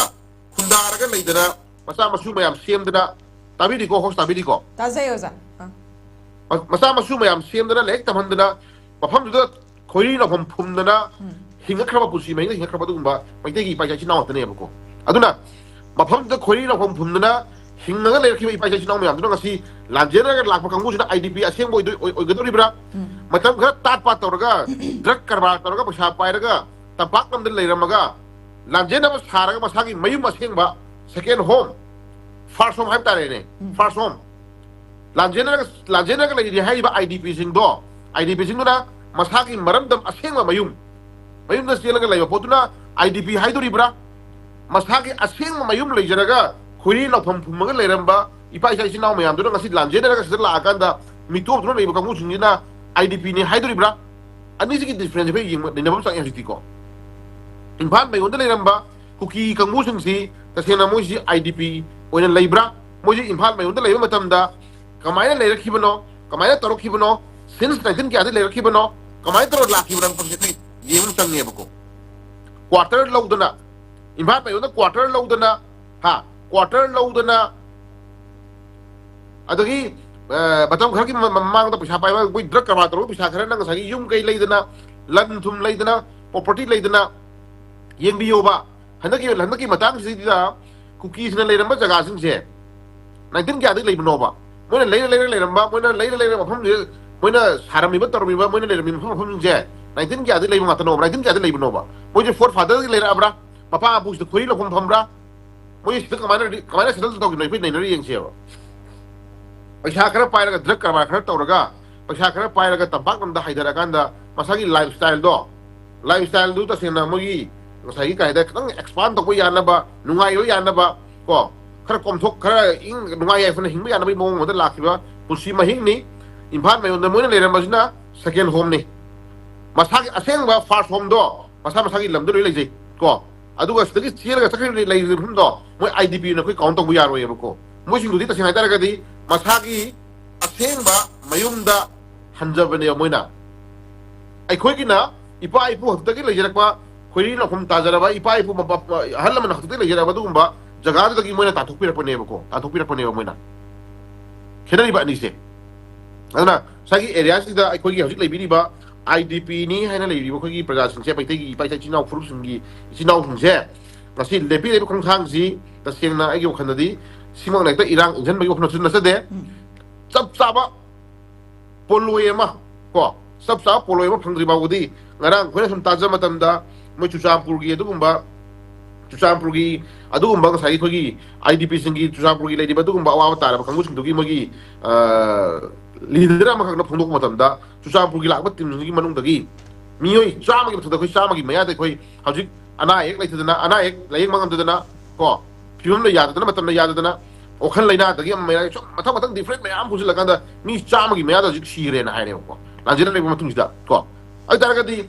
ꯈꯨꯟꯗꯥꯔꯒ ꯂꯩꯗꯅ, ꯃꯆꯥ ꯃꯁꯨ ꯃꯌꯥꯝ ꯁꯦꯝꯗꯅ, ꯇꯥꯕꯤꯔꯤꯀꯣ, ꯍꯣꯁ, ꯇꯥꯕꯤꯔꯤꯀꯣ? ꯇꯥꯖꯩ ꯑꯣꯖꯥ꯫ ꯑꯥ꯫ ꯃ- ꯃꯆꯥ ꯃꯁꯨ ꯃꯌꯥꯝ ꯁꯦꯝꯗꯅ, ꯂꯥꯏꯔꯤꯛ ꯇꯝꯍꯟꯗꯅ, ꯃꯐꯝꯗꯨꯗ ꯈꯣꯏꯔꯤ ꯅꯥꯎꯐꯝ ꯐꯨꯝꯗꯅ ꯍꯤꯡꯉꯛꯈ꯭ꯔꯕ, ꯄꯨꯟꯁꯤ ꯃꯍꯤꯡꯗ ꯍꯤꯡꯉꯛꯈ꯭ꯔꯕ ꯑꯗꯨꯒꯨꯝꯕ ꯃꯩꯇꯩꯒꯤ ꯏꯄꯥ ꯏꯆꯥ ꯏꯆꯤꯟ ꯏꯅꯥꯎ ꯉꯥꯛꯇꯅꯦꯕꯀꯣ꯫ ꯑꯗꯨꯅ ꯃꯐꯝꯗꯨꯗ ꯈꯣꯏꯔꯤ ꯅꯥꯎꯐꯝ ꯐꯨꯝꯗꯅ ꯍꯤꯡꯉꯒ ꯂꯩꯔꯛꯈꯤꯕ ꯏꯄꯥ ꯏꯆꯥ ꯏꯆꯤꯟ ꯏꯅꯥꯎ ꯃꯌꯥꯝꯗꯨꯅ ꯉꯁꯤ ꯂꯥꯟꯖꯦꯟꯅꯔꯒ ꯂꯥꯛꯄ ꯀꯥꯡꯕꯨꯁꯤꯅ ꯑꯥꯏ ꯗꯤ ꯄꯤ ꯑꯁꯦꯡꯕ ꯑꯣꯏꯗꯣꯏ-, ꯑꯣꯏ-, ꯑꯣꯏꯒꯗꯧꯔꯤꯕ꯭ꯔꯥ? ꯃꯇꯝ ꯈꯔ ꯇꯥꯠ ꯄꯥꯠ ꯇꯧꯔꯒ, ꯗ꯭ꯔꯒ ꯀꯔꯕꯥꯔ ꯇꯧꯔꯒ, ꯄꯩꯁꯥ ꯄꯥꯏꯔꯒ, ꯇꯝꯄꯥꯛ ꯂꯝꯗ ꯂꯩꯔꯝꯃꯒ, ꯂꯥꯟꯖꯦꯟꯅꯕ ꯁꯥꯔꯒ ꯃꯁꯥꯒꯤ ꯃꯌꯨꯝ ꯑꯁꯦꯡꯕ, ꯁꯦꯀꯦꯟ ꯍꯣꯝ, ꯐꯥꯔꯁ ꯍꯣꯝ ꯍꯥꯏꯕ ꯇꯥꯔꯦꯅꯦ, ꯐꯥꯔꯁ ꯍꯣꯝ, ꯂꯥꯟꯖꯦꯟꯅꯔꯒ, ꯂꯥꯟꯖꯦꯟꯅꯔꯒ ꯂꯩꯔꯤ ꯍꯥꯏꯔꯤꯕ ꯑꯥꯏ ꯗꯤ ꯄꯤꯁꯤꯡꯗꯣ, ꯑꯥꯏ ꯗꯤ ꯄꯤꯁꯤꯡꯗꯨꯅ ꯃꯁꯥꯒꯤ ꯃꯔꯝꯗꯝ ꯑꯁꯦꯡꯕ ꯃꯌꯨꯝ, ꯃꯌꯨꯝꯗ ꯆꯦꯜꯂꯒ ꯂꯩꯕ ꯄꯣꯠꯇꯨꯅ ꯑꯥꯏ ꯗꯤ ꯄꯤ ꯍꯥꯏꯗꯣꯔꯤꯕ꯭ꯔꯥ? ꯃꯁꯥꯒꯤ ꯑꯁꯦꯡꯕ ꯃꯌꯨꯝ ꯂꯩꯖꯔꯒ ꯈꯣꯏꯔꯤ ꯅꯥꯎꯐꯝ ꯐꯨꯝꯃꯒ ꯂꯩꯔꯝꯕ ꯏꯄꯥ ꯏꯆꯥ ꯏꯆꯤꯟ ꯏꯅꯥꯎ ꯃꯌꯥꯝꯗꯨꯅ ꯉꯁꯤ ꯂꯥꯟꯖꯦꯟꯅꯔꯒ ꯁꯤꯗ ꯂꯥꯛꯑꯀꯥꯟꯗ ꯃꯤꯇꯣꯞꯇꯨꯅ ꯂꯩꯕ ꯀꯥꯡꯕꯨꯁꯤꯡꯁꯤꯅ ꯑꯥꯏ ꯗꯤ ꯄꯤꯅꯤ ꯍꯥꯏꯗꯣꯔꯤꯕ꯭ꯔꯥ? ꯑꯅꯤꯁꯤꯒꯤ ꯗꯤꯐ꯭ꯔꯦꯟꯁ ꯑꯩꯈꯣꯏ ꯌꯦꯡꯕ, ꯅꯩꯅꯕ ꯑꯃ ꯆꯪꯉꯦ ꯍꯧꯖꯤꯛꯇꯤꯀꯣ꯫ ꯏꯝꯐꯥꯜ ꯃꯌꯣꯟꯗ ꯂꯩꯔꯝꯕ ꯀꯨꯀꯤ ꯀꯥꯡꯕꯨꯁꯤꯡꯁꯤ ꯇꯁꯦꯡꯅ ꯃꯣꯏꯁꯤ ꯑꯥꯏ ꯗꯤ ꯄꯤ ꯑꯣꯏꯅ ꯂꯩꯕ꯭ꯔꯥ? ꯃꯣꯏꯁꯤ ꯏꯝꯐꯥꯜ ꯃꯌꯣꯟꯗ ꯂꯩꯕ ꯃꯇꯝꯗ ꯀꯃꯥꯏꯅ ꯂꯩꯔꯛꯈꯤꯕꯅꯣ? ꯀꯃꯥꯏꯅ ꯇꯧꯔꯛꯈꯤꯕꯅꯣ? ꯁꯤꯟꯁ ꯅꯥꯏꯟꯇꯤꯟ ꯀꯌꯥꯗ ꯂꯩꯔꯛꯈꯤꯕꯅꯣ? ꯀꯃꯥꯏꯅ ꯇꯧꯔ ꯂꯥꯛꯈꯤꯕꯅꯣ ꯍꯥꯏꯕ ꯄꯣꯠꯁꯦ ꯑꯩꯈꯣꯏ ꯌꯦꯡꯕ ꯑꯃ ꯆꯪꯉꯦꯕꯀꯣ꯫ ꯀ꯭ꯋꯥꯇꯔ ꯂꯧꯗꯅ, ꯏꯝꯐꯥꯜ ꯃꯌꯣꯟꯗ ꯀ꯭ꯋꯥꯇꯔ ꯂꯧꯗꯅ, ꯍꯥ, ꯀ꯭ꯋꯥꯇꯔ ꯂꯧꯗꯅ, ꯑꯗꯒꯤ, ꯑ, ꯃꯇꯝ ꯈꯔꯒꯤ ꯃ-, ꯃꯃꯥꯡꯗ ꯄꯩꯁꯥ ꯄꯥꯏꯕ, ꯑꯩꯈꯣꯏ ꯗ꯭ꯔꯒ ꯀꯔꯕꯥꯔ ꯇꯧꯔꯒ ꯄꯩꯁꯥ ꯈꯔꯅ ꯉꯁꯥꯏꯒꯤ ꯌꯨꯝ ꯀꯩ ꯂꯩꯗꯅ, ꯂꯟ ꯊꯨꯝ ꯂꯩꯗꯅ, ꯄ꯭ꯔꯣꯄꯔꯇꯤ ꯂꯩꯗꯅ, ꯌꯦꯡꯕꯤꯌꯣꯕ꯫ ꯍꯟꯗꯛꯀꯤ, ꯍꯟꯗꯛꯀꯤ ꯃꯇꯥꯡꯁꯤꯗ ꯀꯨꯀꯤꯁꯤꯅ ꯂꯩꯔꯝꯕ ꯖꯒꯥꯁꯤꯡꯁꯦ ꯅꯥꯏꯟꯇꯤꯟ ꯀꯌꯥꯗꯒꯤ ꯂꯩꯕꯅꯣꯕ? ꯃꯣꯏꯅ ꯂꯩꯔ ꯂꯩꯔ ꯂꯩꯔꯝꯕ, ꯃꯣꯏꯅ ꯂꯩꯔ ꯂꯩꯔ ꯃꯐꯝꯁꯤꯗ ꯃꯣꯏꯅ ꯁꯥꯔꯝꯃꯤꯕ, ꯇꯧꯔꯝꯃꯤꯕ, ꯃꯣꯏꯅ ꯂꯩꯔꯝꯃꯤꯕ ꯃꯐꯝ, ꯃꯐꯝꯁꯤꯡꯁꯦ ꯅꯥꯏꯟꯇꯤꯟ ꯀꯌꯥꯗꯤ ꯂꯩꯕ ꯉꯥꯛꯇꯅꯣꯕ? ꯅꯥꯏꯟꯇꯤꯟ ꯀꯌꯥꯗꯤ ꯂꯩꯕꯅꯣꯕ? ꯃꯣꯏꯁꯦ ꯐꯣꯔ ꯐꯥꯗꯔꯗꯒꯤ ꯂꯩꯔꯛꯑꯕ꯭ꯔꯥ? ꯃꯄꯥ ꯃꯄꯨꯁꯤꯗ ꯈꯣꯏꯔꯤ ꯂꯧꯐꯝ ꯐꯝꯕ꯭ꯔꯥ? ꯃꯣꯏ ꯁꯤꯗ ꯀꯃꯥꯏꯅ ꯀꯃꯥꯏꯅ ꯁꯦꯇꯜ ꯇꯧꯈꯤꯕꯅꯣ ꯑꯩꯈꯣꯏ ꯅꯩꯅꯔ ꯌꯦꯡꯁꯦꯕ꯫ ꯄꯩꯁꯥ ꯈꯔ ꯄꯥꯏꯔꯒ ꯗ꯭ꯔꯒ ꯀꯔꯕꯥꯔ ꯈꯔ ꯇꯧꯔꯒ ꯄꯩꯁꯥ ꯈꯔ ꯄꯥꯏꯔꯒ ꯇꯝꯄꯥꯛ ꯂꯝꯗ ꯍꯥꯏꯊꯔꯀꯥꯟꯗ ꯃꯁꯥꯒꯤ ꯂꯥꯏꯐ ꯁ꯭ꯇꯥꯏꯜꯗꯣ, ꯂꯥꯏꯐ ꯁ꯭ꯇꯥꯏꯜꯗꯨ ꯇꯁꯦꯡꯅ ꯃꯣꯏꯒꯤ ꯉꯁꯥꯏꯒꯤ ꯀꯩ ꯍꯥꯏꯇꯥꯔꯦ, ꯈꯤꯇꯪ ꯑꯦꯛꯁꯄꯥꯟ ꯇꯧꯕ ꯌꯥꯅꯕ, ꯅꯨꯡꯉꯥꯏꯕ ꯌꯥꯅꯕ, ꯀꯣ, ꯈꯔ ꯀꯣꯝꯊꯣꯛ ꯈꯔ ꯏꯪ ꯅꯨꯡꯉꯥꯏ ꯌꯥꯏꯐꯅ ꯍꯤꯡꯕ ꯌꯥꯅꯕꯒꯤ ꯃꯑꯣꯡ ꯑꯃꯗ ꯂꯥꯛꯈꯤꯕ ꯄꯨꯟꯁꯤ ꯃꯍꯤꯡꯅꯤ꯫ ꯏꯝꯐꯥꯜ ꯃꯌꯣꯟꯗ ꯃꯣꯏꯅ ꯂꯩꯔꯝꯕꯁꯤꯅ ꯁꯦꯀꯦꯟ ꯍꯣꯝꯅꯤ꯫ ꯃꯁꯥꯒꯤ ꯑꯁꯦꯡꯕ ꯐꯥꯔꯁ ꯍꯣꯝꯗꯣ ꯃꯁꯥ ꯃꯁꯥꯒꯤ ꯂꯝꯗ ꯂꯣꯏ ꯂꯩꯖꯩ, ꯀꯣ꯫ ꯑꯗꯨꯒ ꯁꯤꯗꯒꯤ ꯆꯦꯜꯂꯒ ꯆꯠꯈ꯭ꯔꯤꯕ ꯂꯩꯔꯤꯕ ꯃꯐꯝꯗꯣ ꯃꯣꯏ ꯑꯥꯏ ꯗꯤ ꯄꯤ ꯑꯣꯏꯅ ꯑꯩꯈꯣꯏ ꯀꯥꯎꯟ ꯇꯧꯕ ꯌꯥꯔꯣꯏꯌꯦꯕꯀꯣ꯫ ꯃꯣꯏꯁꯤꯡꯗꯨꯗꯤ ꯇꯁꯦꯡꯅ ꯍꯥꯏꯇꯥꯔꯒꯗꯤ ꯃꯁꯥꯒꯤ ꯑꯁꯦꯡꯕ ꯃꯌꯨꯝꯗ ꯍꯟꯖꯕꯅꯦꯕ ꯃꯣꯏꯅ꯫ ꯑꯩꯈꯣꯏꯒꯤꯅ ꯏꯄꯥ ꯏꯄꯨ ꯍꯥꯛꯇꯛꯇꯒꯤ ꯂꯩꯖꯔꯛꯄ, ꯈꯣꯏꯔꯤ ꯂꯧꯐꯝ ꯇꯥꯖꯔꯕ ꯏꯄꯥ ꯏꯄꯨ ꯃꯄꯥ-, ꯑꯍꯜ ꯂꯃꯟ ꯍꯥꯛꯇꯛꯇꯒꯤ ꯂꯩꯖꯔꯛꯄ ꯑꯗꯨꯒꯨꯝꯕ ꯖꯒꯥꯗꯨꯗꯒꯤ ꯃꯣꯏꯅ ꯇꯥꯟꯊꯣꯛꯄꯤꯔꯛꯄꯅꯦꯕꯀꯣ, ꯇꯥꯟꯊꯣꯛꯄꯤꯔꯛꯄꯅꯦꯕ ꯃꯣꯏꯅ꯫ ꯈꯦꯠꯅꯔꯤꯕ ꯑꯅꯤꯁꯦ꯫ ꯑꯗꯨꯅ ꯉꯁꯥꯏꯒꯤ ꯑꯦꯔꯤꯌꯥꯁꯤꯗ ꯑꯩꯈꯣꯏꯒꯤ ꯍꯧꯖꯤꯛ ꯂꯩꯕꯤꯔꯤꯕ ꯑꯥꯏ ꯗꯤ ꯄꯤꯅꯤ ꯍꯥꯏꯅ ꯂꯩꯔꯤꯕ ꯑꯩꯈꯣꯏꯒꯤ ꯄ꯭ꯔꯖꯥꯁꯤꯡꯁꯦ, ꯃꯩꯇꯩꯒꯤ ꯏꯄꯥ ꯏꯆꯥ ꯏꯆꯤꯟ ꯏꯅꯥꯎ ꯐꯨꯔꯨꯞꯁꯤꯡꯒꯤ ꯏꯆꯤꯟ ꯏꯅꯥꯎꯁꯤꯡꯁꯦ, ꯉꯁꯤ ꯂꯦꯞꯄꯤꯔꯤꯕ ꯈꯣꯡꯊꯥꯡꯁꯤ ꯇꯁꯦꯡꯅ ꯑꯩꯒꯤ ꯋꯥꯈꯜꯗꯗꯤ ꯁꯤꯃꯛꯅ ꯍꯦꯛꯇ ꯏꯔꯥꯡ ꯏꯟꯁꯤꯟꯕꯒꯤ ꯋꯥꯈꯜꯂꯣꯟꯁꯨ ꯅꯠꯆꯗꯦ꯫ ꯎꯝ꯫ ꯆꯞ ꯆꯥꯕ ꯄꯣꯠꯂꯣꯏ ꯑꯃ, ꯀꯣ, ꯆꯞ ꯆꯥꯕ ꯄꯣꯠꯂꯣꯏ ꯑꯃ ꯐꯪꯗ꯭ꯔꯤ ꯐꯥꯎꯕꯗꯤ, ꯉꯔꯥꯡ ꯑꯩꯈꯣꯏꯅ ꯁꯨꯝ ꯇꯥꯖꯕ ꯃꯇꯝꯗ ꯃꯣꯏ ꯆꯨꯔꯆꯥꯟꯄꯨꯔꯒꯤ ꯑꯗꯨꯒꯨꯝꯕ, ꯆꯨꯔꯆꯥꯟꯄꯨꯔꯒꯤ ꯑꯗꯨꯒꯨꯝꯕ ꯉꯁꯥꯏꯒꯤ ꯑꯩꯈꯣꯏꯒꯤ ꯑꯥꯏ ꯗꯤ ꯄꯤꯁꯤꯡꯒꯤ, ꯆꯨꯔꯆꯥꯟꯄꯨꯔꯒꯤ ꯂꯩꯔꯤꯕ ꯑꯗꯨꯒꯨꯝꯕ ꯑꯋꯥꯕ ꯇꯥꯔꯕ ꯀꯥꯡꯕꯨꯁꯤꯡꯗꯨꯒꯤ ꯃꯣꯏꯒꯤ, ꯑ, ꯂꯤꯗꯔ ꯑꯃꯈꯛꯅ ꯐꯣꯡꯗꯣꯛꯄ ꯃꯇꯝꯗ, ꯆꯨꯔꯆꯥꯟꯄꯨꯔꯒꯤ ꯂꯥꯛꯄ ꯇꯤꯝꯁꯤꯡꯒꯤ ꯃꯅꯨꯡꯗꯒꯤ ꯃꯤꯑꯣꯏ ꯆꯥꯝꯃꯒꯤ ꯃꯊꯛꯇ, ꯑꯩꯈꯣꯏ ꯆꯥꯝꯃꯒꯤ ꯃꯌꯥꯗ ꯑꯩꯈꯣꯏ ꯍꯧꯖꯤꯛ ꯑꯅꯥ ꯑꯌꯦꯛ ꯂꯩꯇꯗꯅ, ꯑꯅꯥ ꯑꯌꯦꯛ ꯂꯥꯌꯦꯡꯕ ꯉꯝꯗꯗꯅ, ꯀꯣ, ꯐꯤꯕꯝꯅ ꯌꯥꯗꯗꯅ, ꯃꯇꯝꯅ ꯌꯥꯗꯗꯅ, ꯋꯥꯈꯜ ꯂꯩꯅꯥꯗꯒꯤ ꯑꯃ ꯃꯌꯥ ꯁꯨꯝ ꯃꯊꯪ ꯃꯊꯪ ꯗꯤꯐ꯭ꯔꯦꯟ ꯃꯌꯥꯝ ꯄꯨꯁꯤꯜꯂꯀꯥꯟꯗ ꯃꯤ ꯆꯥꯝꯃꯒꯤ ꯃꯌꯥꯗ ꯍꯧꯖꯤꯛ ꯁꯤꯈ꯭ꯔꯦꯅ ꯍꯥꯏꯔꯦꯕꯀꯣ, ꯂꯥꯟꯖꯦꯜꯗ ꯂꯩꯕ ꯃꯇꯨꯡꯁꯤꯗ, ꯀꯣ꯫ ꯑꯗꯨ ꯇꯥꯔꯒꯗꯤ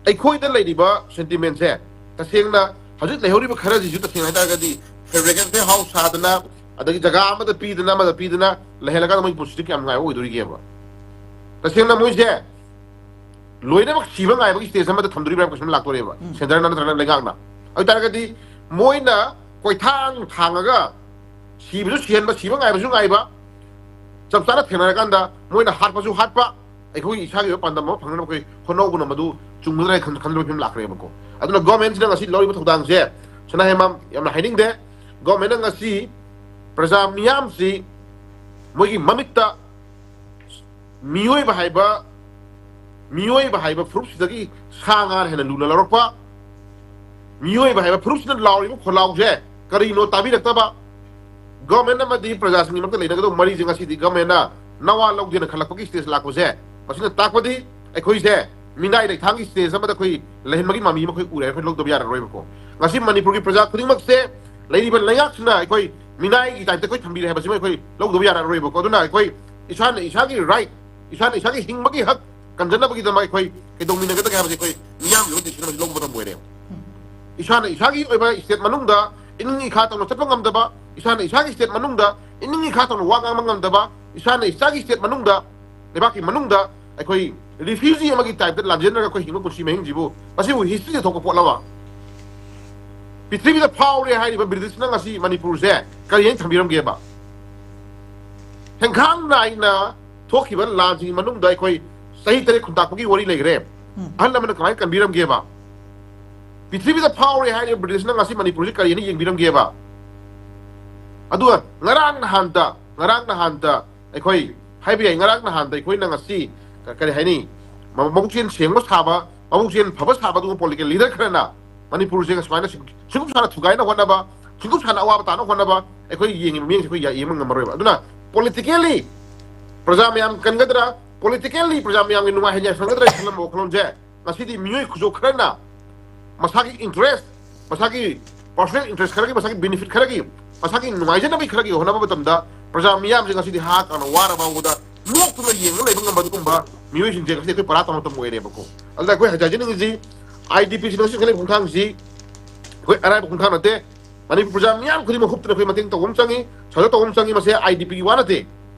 ꯑꯩꯈꯣꯏꯗ ꯂꯩꯔꯤꯕ ꯁꯦꯟꯇꯤꯃꯦꯟꯁꯦ, ꯇꯁꯦꯡꯅ ꯍꯧꯖꯤꯛ ꯂꯩꯍꯧꯔꯤꯕ ꯈꯔꯁꯤꯁꯨ ꯇꯁꯦꯡꯅ ꯍꯥꯏꯇꯥꯔꯒꯗꯤ ꯐꯦꯕ꯭ꯔꯤꯀꯦꯁꯟ ꯍꯥꯎꯁ ꯁꯥꯗꯅ, ꯑꯗꯒꯤ ꯖꯒꯥ ꯑꯃꯗ ꯄꯤꯗꯅ, ꯑꯃꯗ ꯄꯤꯗꯅ ꯂꯩꯍꯜꯂꯀꯥꯟꯗ ꯃꯣꯏꯒꯤ ꯄꯨꯟꯁꯤꯗꯤ ꯀꯌꯥꯝ ꯅꯨꯡꯉꯥꯏꯕ ꯑꯣꯏꯗꯣꯔꯤꯒꯦꯕ? ꯇꯁꯦꯡꯅ ꯃꯣꯏꯁꯦ ꯂꯣꯏꯅꯃꯛ ꯁꯤꯕ ꯉꯥꯏꯕꯒꯤ ꯁ꯭ꯇꯦꯖ ꯑꯃꯗ ꯊꯝꯗꯣꯔꯤꯕ꯭ꯔꯥ ꯍꯥꯏꯕ ꯀꯣꯏꯁꯟ ꯂꯥꯛꯇꯣꯔꯦꯕ, ꯎꯝ꯫ ꯁꯦꯟꯇꯔꯅ ꯅꯠꯇ꯭ꯔꯒꯅ ꯂꯩꯉꯥꯛꯅ꯫ ꯑꯗꯨ ꯇꯥꯔꯒꯗꯤ ꯃꯣꯏꯅ ꯀꯣꯏꯊꯥꯡ ꯊꯥꯡꯉꯒ ꯁꯤꯕꯁꯨ ꯁꯤꯍꯟꯕ, ꯁꯤꯕ ꯉꯥꯏꯕꯁꯨ ꯉꯥꯏꯕ, ꯆꯞ ꯆꯥꯅ ꯊꯦꯡꯅꯔꯀꯥꯟꯗ ꯃꯣꯏꯅ ꯍꯥꯠꯄꯁꯨ ꯍꯥꯠꯄ, ꯑꯩꯈꯣꯏꯒꯤ ꯏꯁꯥꯒꯤ ꯑꯣꯏꯕ ꯄꯥꯟꯗꯝ ꯑꯃ ꯐꯪꯅꯕ ꯑꯩꯈꯣꯏ ꯍꯣꯠꯅꯍꯧꯕꯅ ꯃꯗꯨ ꯆꯨꯝꯒꯗ꯭ꯔꯥ ꯍꯥꯏꯅ ꯈꯟ-, ꯈꯟꯕꯒꯤ ꯐꯤꯕꯝ ꯂꯥꯛꯈ꯭ꯔꯦꯕꯀꯣ꯫ ꯑꯗꯨꯅ ꯒꯣꯔꯃꯦꯟꯁꯤꯅ ꯉꯁꯤ ꯂꯧꯔꯤꯕ ꯊꯧꯗꯥꯡꯁꯦ, ꯁꯅꯥ ꯍꯦꯃꯥꯝ ꯌꯥꯝꯅ ꯍꯥꯏꯅꯤꯡꯗꯦ꯫ ꯒꯣꯔꯃꯦꯟꯅ ꯉꯁꯤ ꯄ꯭ꯔꯖꯥ ꯃꯤꯌꯥꯝꯁꯤ ꯃꯣꯏꯒꯤ ꯃꯃꯤꯠꯇ ꯃꯤꯑꯣꯏꯕ ꯍꯥꯏꯕ ꯃꯤꯑꯣꯏꯕ ꯍꯥꯏꯕ ꯐꯨꯔꯨꯞꯁꯤꯗꯒꯤ ꯁꯥ ꯉꯥꯅ ꯍꯦꯟꯅ ꯂꯨꯅ ꯂꯧꯔꯛꯄ, ꯃꯤꯑꯣꯏꯕ ꯍꯥꯏꯕ ꯐꯨꯔꯨꯞꯁꯤꯅ ꯂꯥꯎꯔꯤꯕ ꯈꯣꯜꯂꯥꯎꯁꯦ ꯀꯔꯤꯅꯣ ꯇꯥꯕꯤꯔꯛꯇꯕ? ꯒꯣꯔꯃꯦꯟ ꯑꯃꯗꯤ ꯄ꯭ꯔꯖꯥꯁꯤꯡꯒꯤ ꯃꯔꯛꯇ ꯂꯩꯅꯒꯗꯧꯕ ꯃꯔꯤꯁꯦ ꯉꯁꯤꯗꯤ ꯒꯣꯔꯃꯦꯟꯅ ꯅꯋꯥ ꯂꯧꯗꯦꯅ ꯈꯜꯂꯛꯄꯒꯤ ꯁ꯭ꯇꯦꯖ ꯂꯥꯛꯄꯁꯦ, ꯃꯁꯤꯅ ꯇꯥꯛꯄꯗꯤ ꯑꯩꯈꯣꯏꯁꯦ ꯃꯤꯅꯥꯏ ꯂꯩꯊꯥꯡꯒꯤ ꯁ꯭ꯇꯦꯖ ꯑꯃꯗ ꯑꯩꯈꯣꯏ ꯂꯩꯍꯟꯕꯒꯤ ꯃꯃꯤ ꯑꯃ ꯑꯩꯈꯣꯏ ꯎꯔꯦ, ꯑꯩꯈꯣꯏ ꯂꯧꯗꯕ ꯌꯥꯔꯔꯣꯏꯕꯀꯣ꯫ ꯉꯁꯤ ꯃꯅꯤꯄꯨꯔꯒꯤ ꯄ꯭ꯔꯖꯥ ꯈꯨꯗꯤꯡꯃꯛꯁꯦ ꯂꯩꯔꯤꯕ ꯂꯩꯉꯥꯛꯁꯤꯅ ꯑꯩꯈꯣꯏ ꯃꯤꯅꯥꯏꯒꯤ ꯇꯥꯏꯞꯇ ꯑꯩꯈꯣꯏ ꯊꯝꯕꯤꯔꯦ ꯍꯥꯏꯕꯁꯤꯃ ꯑꯩꯈꯣꯏ ꯂꯧꯗꯕ ꯌꯥꯔꯔꯣꯏꯕꯀꯣ꯫ ꯑꯗꯨꯅ ꯑꯩꯈꯣꯏ ꯏꯁꯥꯅ ꯏꯁꯥꯒꯤ ꯔꯥꯏꯠ, ꯏꯁꯥꯅ ꯏꯁꯥꯒꯤ ꯍꯤꯡꯕꯒꯤ ꯍꯛ ꯀꯟꯖꯅꯕꯒꯤꯗꯃꯛ ꯑꯩꯈꯣꯏ ꯀꯩꯗꯧꯃꯤꯟꯅꯒꯗꯒꯦ ꯍꯥꯏꯕꯁꯦ ꯑꯩꯈꯣꯏ ꯃꯤꯌꯥꯝꯒꯤ ꯑꯣꯏꯕ ꯗꯤꯁꯤꯖꯟ ꯑꯃꯁꯨ ꯂꯧꯕ ꯃꯇꯝ ꯑꯣꯏꯔꯦ꯫ ꯏꯁꯥꯅ ꯏꯁꯥꯒꯤ ꯑꯣꯏꯕ ꯁ꯭ꯇꯦꯠ ꯃꯅꯨꯡꯗ ꯏꯅꯤꯡ ꯏꯈꯥ ꯇꯧꯅ ꯆꯠꯄ ꯉꯝꯗꯕ, ꯏꯁꯥꯅ ꯏꯁꯥꯒꯤ ꯁ꯭ꯇꯦꯠ ꯃꯅꯨꯡꯗ ꯏꯅꯤꯡ ꯏꯈꯥ ꯇꯧꯅ ꯋꯥ ꯉꯥꯡꯕ ꯉꯝꯗꯕ, ꯏꯁꯥꯅ ꯏꯁꯥꯒꯤ ꯁ꯭ꯇꯦꯠ ꯃꯅꯨꯡꯗ, ꯂꯩꯕꯥꯛꯀꯤ ꯃꯅꯨꯡꯗ ꯑꯩꯈꯣꯏ ꯔꯤꯐ꯭ꯌꯨꯖꯤ ꯑꯃꯒꯤ ꯇꯥꯏꯞꯇ ꯂꯥꯟꯖꯦꯟꯅꯔꯒ ꯑꯩꯈꯣꯏ ꯍꯤꯡꯕ ꯄꯨꯟꯁꯤ ꯃꯍꯤꯡꯁꯤꯕꯨ, ꯃꯁꯤꯕꯨ ꯍꯤꯁꯇ꯭ꯔꯤꯗ ꯊꯣꯛꯄ ꯄꯣꯠꯂꯕ? ꯄ꯭ꯔꯤꯊꯤꯕꯤꯗ ꯐꯥꯎꯔꯦ ꯍꯥꯏꯔꯤꯕ ꯕ꯭ꯔꯤꯇꯤꯁꯅ ꯉꯁꯤ ꯃꯅꯤꯄꯨꯔꯁꯦ ꯀꯔꯤ ꯍꯥꯏꯅ ꯊꯝꯕꯤꯔꯝꯒꯦꯕ? ꯍꯦꯟꯈꯥꯡ ꯅꯥꯏꯅ ꯊꯣꯛꯈꯤꯕ ꯂꯥꯟꯁꯤꯒꯤ ꯃꯅꯨꯡꯗ ꯑꯩꯈꯣꯏ ꯆꯍꯤ ꯇꯔꯦꯠ ꯈꯨꯟꯇꯥꯛꯄꯒꯤ ꯋꯥꯔꯤ ꯂꯩꯈ꯭ꯔꯦ꯫ ꯑꯍꯜ ꯂꯃꯟꯅ ꯀꯃꯥꯏꯅ ꯀꯟꯕꯤꯔꯝꯒꯦꯕ? ꯄ꯭ꯔꯤꯊꯤꯕꯤꯗ ꯐꯥꯎꯔꯦ ꯍꯥꯏꯔꯤꯕ ꯕ꯭ꯔꯤꯇꯤꯁꯅ ꯉꯁꯤ ꯃꯅꯤꯄꯨꯔꯁꯤ ꯀꯔꯤ ꯍꯥꯏꯅ ꯌꯦꯡꯕꯤꯔꯝꯒꯦꯕ? ꯑꯗꯨꯒ ꯉꯔꯥꯡ ꯅꯍꯥꯟꯗ, ꯉꯔꯥꯡ ꯅꯍꯥꯟꯗ ꯑꯩꯈꯣꯏ ꯍꯥꯏꯕ ꯌꯥꯏ, ꯉꯔꯥꯡ ꯅꯍꯥꯟꯗ ꯑꯩꯈꯣꯏꯅ ꯉꯁꯤ ꯀ-, ꯀꯔꯤ ꯍꯥꯏꯅꯤ, ꯃ-, ꯃꯕꯨꯛꯆꯦꯜ ꯁꯦꯡꯕ ꯁꯥꯕ, ꯃꯕꯨꯛꯆꯦꯜ ꯐꯕ ꯁꯥꯕ ꯑꯗꯨꯒꯨꯝꯕ ꯄꯣꯂꯤꯇꯤꯀꯦꯜ ꯂꯤꯗꯔ ꯈꯔꯅ ꯃꯅꯤꯄꯨꯔꯁꯦ ꯁꯨꯃꯥꯏꯅ ꯁꯤꯡ-, ꯁꯤꯡꯀꯨꯞ ꯁꯥꯅ ꯊꯨꯒꯥꯏꯅ ꯍꯣꯠꯅꯕ, ꯁꯤꯡꯀꯨꯞ ꯁꯥꯅ ꯑꯋꯥꯕ ꯇꯥꯅ ꯍꯣꯠꯅꯕ ꯑꯩꯈꯣꯏ ꯌꯦꯡꯉꯤꯕ ꯃꯤꯠꯌꯦꯡꯁꯦ ꯑꯩꯈꯣꯏ ꯌꯥ-, ꯌꯦꯡꯕ ꯉꯝꯃꯔꯣꯏꯕ꯫ ꯑꯗꯨꯅ ꯄꯣꯂꯤꯇꯤꯀꯦꯜꯂꯤ ꯄ꯭ꯔꯖꯥ ꯃꯌꯥꯝ ꯀꯟꯒꯗ꯭ꯔꯥ, ꯄꯣꯂꯤꯇꯤꯀꯦꯜꯂꯤ ꯄ꯭ꯔꯖꯥ ꯃꯌꯥꯝꯒꯤ ꯅꯨꯡꯉꯥꯏꯍꯟ ꯌꯥꯏꯐꯒꯗ꯭ꯔꯥ ꯈꯜꯂꯝꯕ ꯋꯥꯈꯜꯂꯣꯟꯁꯦ ꯉꯁꯤꯗꯤ ꯃꯤꯑꯣꯏ ꯈꯨꯖꯣꯛ ꯈꯔꯅ ꯃꯁꯥꯒꯤ ꯏꯟꯇꯔꯦꯁ, ꯃꯁꯥꯒꯤ ꯄꯥꯔꯁꯣꯅꯦꯜ ꯏꯟꯇꯔꯦꯁ ꯈꯔꯒꯤ, ꯃꯁꯥꯒꯤ ꯕꯦꯅꯤꯐꯤꯠ ꯈꯔꯒꯤ, ꯃꯁꯥꯒꯤ ꯅꯨꯡꯉꯥꯏꯖꯅꯕꯒꯤ ꯈꯔꯒꯤ ꯍꯣꯠꯅꯕ ꯃꯇꯝꯗ ꯄ꯭ꯔꯖꯥ ꯃꯤꯌꯥꯝꯁꯦ ꯉꯁꯤꯗꯤ ꯍꯥ ꯀꯥꯅ ꯋꯥꯔꯕ ꯐꯥꯎꯕꯗ ꯅꯣꯛꯇꯨꯅ ꯌꯦꯡꯉꯒ ꯂꯩꯕ ꯉꯝꯕ ꯑꯗꯨꯒꯨꯝꯕ ꯃꯤꯑꯣꯏꯁꯤꯡꯁꯦ ꯉꯁꯤꯗꯤ ꯑꯩꯈꯣꯏ ꯄꯔꯥ ꯇꯝꯕ ꯃꯇꯝ ꯑꯣꯏꯔꯦꯕꯀꯣ꯫ ꯑꯗꯨꯅ ꯑꯩꯈꯣꯏ ꯍꯥꯏꯖꯅꯤꯡꯉꯤꯁꯤ, ꯑꯥꯏ ꯗꯤ ꯄꯤ ꯁꯤ ꯉꯁꯤ ꯈꯜꯂꯤꯕ ꯈꯣꯡꯊꯥꯡꯁꯤ ꯑꯩꯈꯣꯏ ꯑꯔꯥꯏꯕ ꯈꯣꯡꯊꯥꯡ ꯅꯠꯇꯦ꯫ ꯃꯅꯤꯄꯨꯔ ꯄ꯭ꯔꯖꯥ ꯃꯤꯌꯥꯝ ꯈꯨꯗꯤꯡꯃꯛ ꯍꯨꯞꯇꯨꯅ ꯑꯩꯈꯣꯏ ꯃꯇꯦꯡ ꯇꯧꯕ ꯑꯃ ꯆꯪꯉꯤ, ꯁꯍꯖ ꯇꯧꯕ ꯑꯃ ꯆꯪꯉꯤ꯫ ꯃꯁꯦ ꯑꯥꯏ ꯗꯤ ꯄꯤꯒꯤ ꯋꯥ ꯅꯠꯇꯦ,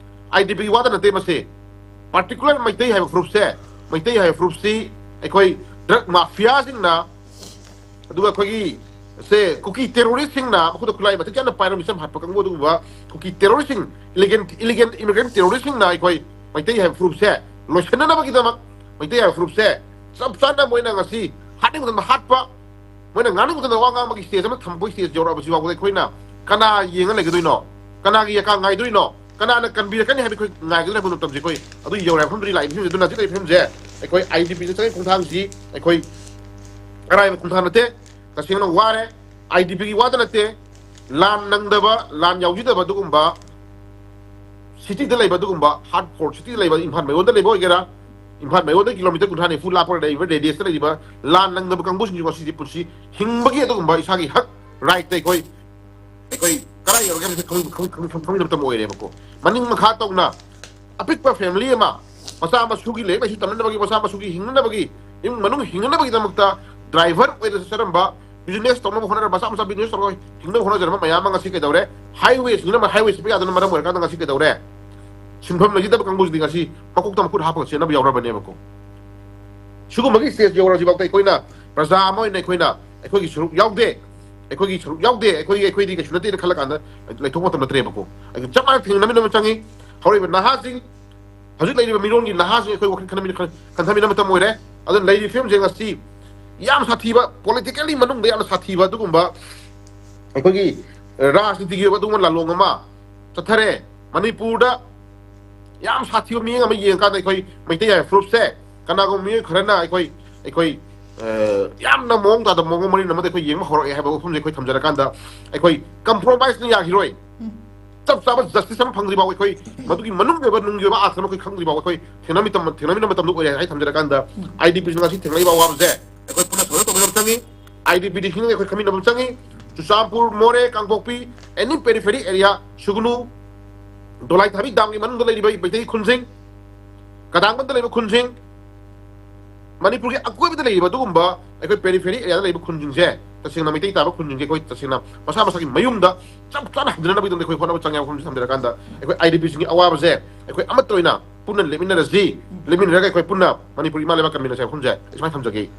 ꯑꯥꯏ ꯗꯤ ꯄꯤꯒꯤ ꯋꯥꯗ ꯅꯠꯇꯦ꯫ ꯃꯁꯦ ꯄꯥꯔꯇꯤꯀꯨꯂꯔ ꯃꯩꯇꯩ ꯍꯥꯏꯕ ꯐꯨꯔꯨꯞꯁꯦ, ꯃꯩꯇꯩ ꯍꯥꯏꯕ ꯐꯨꯔꯨꯞꯁꯤ ꯑꯩꯈꯣꯏ ꯗ꯭ꯔꯒ ꯃꯥꯐꯤꯌꯥꯁꯤꯡꯅ, ꯑꯗꯨꯒ ꯑꯩꯈꯣꯏꯒꯤ ꯁꯦ ꯀꯨꯀꯤ ꯇꯦꯔꯣꯔꯤꯁꯁꯤꯡꯅ ꯃꯈꯨꯠꯇ ꯈꯨꯠꯂꯥꯏ ꯃꯇꯤꯛ ꯆꯥꯅ ꯄꯥꯏꯔ ꯃꯤꯆꯝ ꯍꯥꯠꯄ ꯀꯥꯡꯕꯨ ꯑꯗꯨꯒꯨꯝꯕ ꯀꯨꯀꯤ ꯇꯦꯔꯣꯔꯤꯁꯁꯤꯡ, ꯏꯂꯤꯒꯦꯟ, ꯏꯂꯤꯒꯦꯟ ꯏꯃꯤꯒ꯭ꯔꯦꯟ ꯇꯦꯔꯣꯔꯤꯁꯁꯤꯡꯅ ꯑꯩꯈꯣꯏ ꯃꯩꯇꯩ ꯍꯥꯏꯕ ꯐꯨꯔꯨꯞꯁꯦ ꯂꯣꯏꯁꯤꯟꯅꯅꯕꯒꯤꯗꯃꯛ ꯃꯩꯇꯩ ꯍꯥꯏꯕ ꯐꯨꯔꯨꯞꯁꯦ ꯆꯞ ꯆꯥꯅ ꯃꯣꯏꯅ ꯉꯁꯤ ꯍꯥꯠꯅꯤꯡꯕ ꯃꯇꯝꯗ ꯍꯥꯠꯄ, ꯃꯣꯏꯅ ꯉꯥꯡꯅꯤꯡꯕ ꯃꯇꯝꯗ ꯋꯥ ꯉꯥꯡꯕꯒꯤ ꯁ꯭ꯇꯦꯖ ꯑꯃ ꯊꯝꯕꯒꯤ ꯁ꯭ꯇꯦꯖ ꯌꯧꯔꯛꯑꯕꯁꯤ ꯐꯥꯎꯕꯗ ꯑꯩꯈꯣꯏꯅ ꯀꯅꯥ ꯌꯦꯡꯉ ꯂꯩꯒꯗꯣꯏꯅꯣ? ꯀꯅꯥꯒꯤ ꯌꯥꯀꯥ ꯉꯥꯏꯗꯣꯏꯅꯣ? ꯀꯅꯥꯅ ꯀꯟꯕꯤꯔꯛꯀꯅꯤ ꯍꯥꯏꯕ ꯑꯩꯈꯣꯏ ꯉꯥꯏꯒꯗꯧꯔꯤꯕ ꯃꯇꯝꯁꯦ ꯑꯩꯈꯣꯏ ꯑꯗꯨ ꯌꯧꯔꯦ ꯍꯥꯏꯕ ꯃꯐꯝꯗꯨꯗꯤ ꯂꯥꯛꯏꯕ ꯐꯤꯕꯝꯁꯦ꯫ ꯑꯗꯨꯅ ꯍꯧꯖꯤꯛ ꯂꯩꯔꯤꯕ ꯐꯤꯕꯝꯁꯦ ꯑꯩꯈꯣꯏ ꯑꯥꯏ ꯗꯤ ꯄꯤꯗ ꯆꯪꯉꯤ ꯈꯣꯡꯊꯥꯡꯁꯤ ꯑꯩꯈꯣꯏ ꯑꯔꯥꯏꯕ ꯈꯣꯡꯊꯥꯡ ꯅꯠꯇꯦ꯫ ꯇꯁꯦꯡꯅ ꯋꯥꯔꯦ꯫ ꯑꯥꯏ ꯗꯤ ꯄꯤꯒꯤ ꯋꯥꯗ ꯅꯠꯇꯦ, ꯂꯥꯟ ꯅꯪꯗꯕ, ꯂꯥꯟ ꯌꯥꯎꯖꯗꯕ ꯑꯗꯨꯒꯨꯝꯕ ꯁꯤꯇꯤꯗ ꯂꯩꯕ ꯑꯗꯨꯒꯨꯝꯕ ꯍꯥꯔꯠ ꯀꯣꯔ ꯁꯤꯇꯤꯗ ꯂꯩꯕ, ꯏꯝꯐꯥꯜ ꯃꯌꯣꯟꯗ ꯂꯩꯕ ꯑꯣꯏꯒꯦꯔꯥ, ꯏꯝꯐꯥꯜ ꯃꯌꯣꯟꯗ ꯀꯤꯂꯣꯃꯤꯇꯔ ꯀꯨꯟꯊ꯭ꯔꯥ ꯅꯤꯐꯨ ꯂꯥꯞꯄ ꯂꯩꯕ ꯔꯦꯗꯤꯌꯁꯇ ꯂꯩꯔꯤꯕ ꯂꯥꯟ ꯅꯪꯗꯕ ꯀꯥꯡꯕꯨꯁꯤꯡꯁꯤ ꯉꯁꯤꯗꯤ ꯄꯨꯟꯁꯤ ꯍꯤꯡꯕꯒꯤ ꯑꯗꯨꯒꯨꯝꯕ ꯏꯁꯥꯒꯤ ꯍꯛ, ꯔꯥꯏꯠꯇ ꯑꯩꯈꯣꯏ, ꯑꯩꯈꯣꯏ ꯀꯗꯥꯏ ꯌꯧꯔꯒꯦ ꯍꯥꯏꯕꯁꯤ ꯈꯪ-, ꯈꯪ-, ꯈꯪ-, ꯈꯪ-, ꯈꯪꯗꯕ ꯃꯇꯝ ꯑꯣꯏꯔꯦꯕꯀꯣ꯫ ꯃꯅꯤꯡ ꯃꯈꯥ ꯇꯧꯅ ꯑꯄꯤꯛꯄ ꯐꯦꯃꯤꯂꯤ ꯑꯃ, ꯃꯆꯥ ꯃꯁꯨꯒꯤ ꯂꯥꯏꯔꯤꯛ ꯂꯥꯏꯁꯨ ꯇꯝꯅꯅꯕꯒꯤ, ꯃꯆꯥ ꯃꯁꯨꯒꯤ ꯍꯤꯡꯅꯅꯕꯒꯤ, ꯏꯃꯨꯡ ꯃꯅꯨꯡ ꯍꯤꯡꯅꯅꯕꯒꯤꯗꯃꯛꯇ ꯗ꯭ꯔꯥꯏꯚꯔ ꯑꯣꯏꯅ ꯆꯠꯆꯔꯝꯕ, ꯕꯤꯖꯤꯅꯦꯁ ꯇꯧꯅꯕ ꯍꯣꯠꯅꯔꯝꯕ, ꯃꯆꯥ ꯃꯆꯥ ꯕꯤꯖꯤꯅꯦꯁ ꯇꯧꯔꯒ ꯍꯤꯡꯅꯕ ꯍꯣꯠꯅꯖꯔꯝꯕ ꯃꯌꯥꯝ ꯑꯃ ꯉꯁꯤ ꯀꯩꯗꯧꯔꯦ? ꯍꯥꯏꯋꯦꯁꯤꯡꯁꯤꯅ, ꯍꯥꯏꯋꯦ ꯆꯠꯄ ꯌꯥꯗꯅ ꯃꯔꯝ ꯑꯣꯏꯔꯀꯥꯟꯗ ꯉꯁꯤ ꯀꯩꯗꯧꯔꯦ? ꯁꯤꯟꯐꯝ ꯂꯩꯖꯗꯕ ꯀꯥꯡꯕꯨꯁꯤꯗꯤ ꯉꯁꯤ ꯃꯀꯣꯛꯇ ꯃꯈꯨꯠ ꯍꯥꯞꯄꯒ ꯆꯦꯟꯅꯕ ꯌꯥꯎꯔꯕꯅꯦꯕꯀꯣ꯫ ꯁꯤꯒꯨꯝꯕꯒꯤ ꯁ꯭ꯇꯦꯖ ꯌꯧꯔꯁꯤꯐꯥꯎꯗ ꯑꯩꯈꯣꯏꯅ, ꯄ꯭ꯔꯖꯥ ꯑꯃ ꯑꯣꯏꯅ ꯑꯩꯈꯣꯏꯅ ꯑꯩꯈꯣꯏꯒꯤ ꯁꯔꯨꯛ ꯌꯥꯎꯗꯦ, ꯑꯩꯈꯣꯏꯒꯤ ꯁꯔꯨꯛ ꯌꯥꯎꯗꯦ, ꯑꯩꯈꯣꯏꯒꯤ, ꯑꯩꯈꯣꯏꯗꯤ ꯀꯩꯁꯨ ꯅꯠꯇꯦꯅ ꯈꯜꯂ ꯀꯥꯟꯗ ꯂꯩꯊꯣꯛꯄ ꯃꯇꯝ ꯅꯠꯇ꯭ꯔꯦꯕꯀꯣ꯫ ꯑꯩꯈꯣꯏ ꯆꯞ ꯃꯥꯟꯅ ꯊꯦꯡꯅꯃꯤꯟꯅꯕ ꯆꯪꯉꯤ꯫ ꯍꯧꯔꯛꯏꯕ ꯅꯍꯥꯁꯤꯡ, ꯍꯧꯖꯤꯛ ꯂꯩꯔꯤꯕ ꯃꯤꯔꯣꯟꯒꯤ ꯅꯍꯥꯁꯤꯡ ꯑꯩꯈꯣꯏ ꯋꯥꯈꯜ ꯈꯟꯊꯃꯤꯟꯅ-, ꯈꯟ-, ꯈꯟꯊꯃꯤꯟꯅꯕ ꯃꯇꯝ ꯑꯣꯏꯔꯦ꯫ ꯑꯗꯨꯅ ꯂꯩꯔꯤꯕ ꯐꯤꯕꯝꯁꯦ ꯉꯁꯤ ꯌꯥꯝ ꯁꯥꯊꯤꯕ, ꯄꯣꯂꯤꯇꯤꯀꯦꯜꯂꯤ ꯃꯅꯨꯡꯗ ꯌꯥꯝꯅ ꯁꯥꯊꯤꯕ ꯑꯗꯨꯒꯨꯝꯕ ꯑꯩꯈꯣꯏꯒꯤ, ꯑ, ꯔꯥꯖꯅꯤꯇꯤꯒꯤ ꯑꯣꯏꯕ ꯑꯗꯨꯒꯨꯝꯕ ꯂꯥꯜꯂꯣꯡ ꯑꯃ ꯆꯠꯊꯔꯦ꯫ ꯃꯅꯤꯄꯨꯔꯗ ꯌꯥꯝ ꯁꯥꯊꯤꯕ ꯃꯤꯠꯌꯦꯡ ꯑꯃ ꯌꯦꯡꯉꯀꯥꯟꯗ ꯑꯩꯈꯣꯏ ꯃꯩꯇꯩ ꯍꯥꯏꯕ ꯐꯨꯔꯨꯞꯁꯦ ꯀꯅꯥꯒꯨꯝꯕ ꯃꯤꯑꯣꯏ ꯈꯔꯅ ꯑꯩꯈꯣꯏ, ꯑꯩꯈꯣꯏ, ꯑ, ꯌꯥꯝꯅ ꯃꯑꯣꯡ ꯇꯥꯗꯕ ꯃꯑꯣꯡ ꯃꯔꯤꯟ ꯑꯃꯗ ꯑꯩꯈꯣꯏ ꯌꯦꯡꯕ ꯍꯧꯔꯛꯑꯦ ꯍꯥꯏꯕ ꯋꯥꯐꯝꯁꯦ ꯑꯩꯈꯣꯏ ꯊꯝꯖꯔꯀꯥꯟꯗ ꯑꯩꯈꯣꯏ ꯀꯝꯄ꯭ꯔꯣꯃꯥꯏꯁꯅ ꯌꯥꯈꯤꯔꯣꯏ꯫ ꯎꯝ꯫ ꯆꯞ ꯆꯥꯕ ꯖꯁꯇꯤꯁ ꯑꯃ ꯐꯪꯗ꯭ꯔꯤ ꯐꯥꯎ, ꯑꯩꯈꯣꯏ ꯃꯗꯨꯒꯤ ꯃꯅꯨꯡꯒꯤ ꯑꯣꯏꯕ, ꯅꯨꯡꯒꯤ ꯑꯣꯏꯕ ꯑꯥꯔꯊ ꯑꯃ ꯑꯩꯈꯣꯏ ꯈꯪꯗ꯭ꯔꯤ ꯐꯥꯎ, ꯑꯩꯈꯣꯏ ꯊꯦꯡꯅꯃꯤ ꯇꯝ-, ꯊꯦꯡꯅꯃꯤꯟꯅꯕ ꯃꯇꯝꯗ ꯑꯣꯏꯔꯦ ꯍꯥꯏ ꯊꯝꯖꯔꯀꯥꯟꯗ, ꯎꯝ꯫ ꯑꯥꯏ ꯗꯤ ꯄꯤꯁꯤꯡ ꯑꯁꯤ ꯊꯦꯡꯅꯔꯤꯕ ꯑꯋꯥꯕꯁꯦ ꯑꯩꯈꯣꯏ ꯄꯨꯟꯅ ꯁꯣꯜꯚ ꯇꯧꯃꯤꯟꯅꯕ ꯆꯪꯉꯤ꯫ ꯑꯥꯏ ꯗꯤ ꯄꯤ ꯗꯤꯁꯤꯡ ꯑꯩꯈꯣꯏ ꯈꯪꯃꯤꯟꯅꯕ ꯆꯪꯉꯤ꯫ ꯆꯨꯔꯆꯥꯟꯄꯨꯔ, ꯃꯣꯔꯦ, ꯀꯥꯡꯄꯣꯛꯄꯤ, ꯑꯦꯅꯤ ꯄꯦꯔꯤꯐꯦꯔꯤ ꯑꯦꯔꯤꯌꯥ, ꯁꯨꯒꯅꯨ, ꯗꯣꯂꯥꯏ ꯊꯥꯕꯤ ꯗꯥꯝꯒꯤ ꯃꯅꯨꯡꯗ ꯂꯩꯔꯤꯕ ꯃꯩꯇꯩ ꯈꯨꯟꯁꯤꯡ, ꯀꯗꯥꯡꯕꯟꯗ ꯂꯩꯕ ꯈꯨꯟꯁꯤꯡ, ꯃꯅꯤꯄꯨꯔꯒꯤ ꯑꯀꯣꯏꯕꯗ ꯂꯩꯔꯤꯕ ꯑꯗꯨꯒꯨꯝꯕ ꯑꯩꯈꯣꯏ ꯄꯦꯔꯤꯐꯦꯔꯤ ꯑꯦꯔꯤꯌꯥꯗ ꯂꯩꯕ ꯈꯨꯟꯁꯤꯡꯁꯦ ꯇꯁꯦꯡꯅ ꯃꯩꯇꯩ ꯇꯥꯕ ꯈꯨꯟꯁꯤꯡꯁꯦ ꯑꯩꯈꯣꯏ ꯇꯁꯦꯡꯅ ꯃꯁꯥ ꯃꯁꯥꯒꯤ ꯃꯌꯨꯝꯗ ꯆꯞ ꯆꯥꯅ ꯍꯟꯖꯤꯟꯅꯕꯒꯤꯗꯃꯛꯇ ꯑꯩꯈꯣꯏ ꯍꯣꯠꯅꯕ ꯆꯪꯉꯦ ꯍꯥꯏꯕ ꯋꯥꯐꯝꯁꯤ ꯊꯝꯖꯔꯀꯥꯟꯗ ꯑꯩꯈꯣꯏ ꯑꯥꯏ ꯗꯤ ꯄꯤꯁꯤꯡꯒꯤ ꯑꯋꯥꯕꯁꯦ ꯑꯩꯈꯣꯏ ꯑꯃꯠꯇ ꯑꯣꯏꯅ ꯄꯨꯟꯅ ꯂꯦꯞꯃꯤꯟꯅꯔꯁꯤ꯫ ꯂꯦꯞꯃꯤꯟꯅꯔꯒ ꯑꯩꯈꯣꯏ ꯄꯨꯟꯅ ꯃꯅꯤꯄꯨꯔ ꯏꯃꯥ ꯂꯩꯕꯥꯛ ꯀꯟꯃꯤꯟꯅꯁꯦ ꯍꯥꯏꯕ ꯋꯥꯐꯝꯁꯦ ꯑꯩ ꯁꯨꯃꯥꯏꯅ ꯊꯝꯖꯒꯦ꯫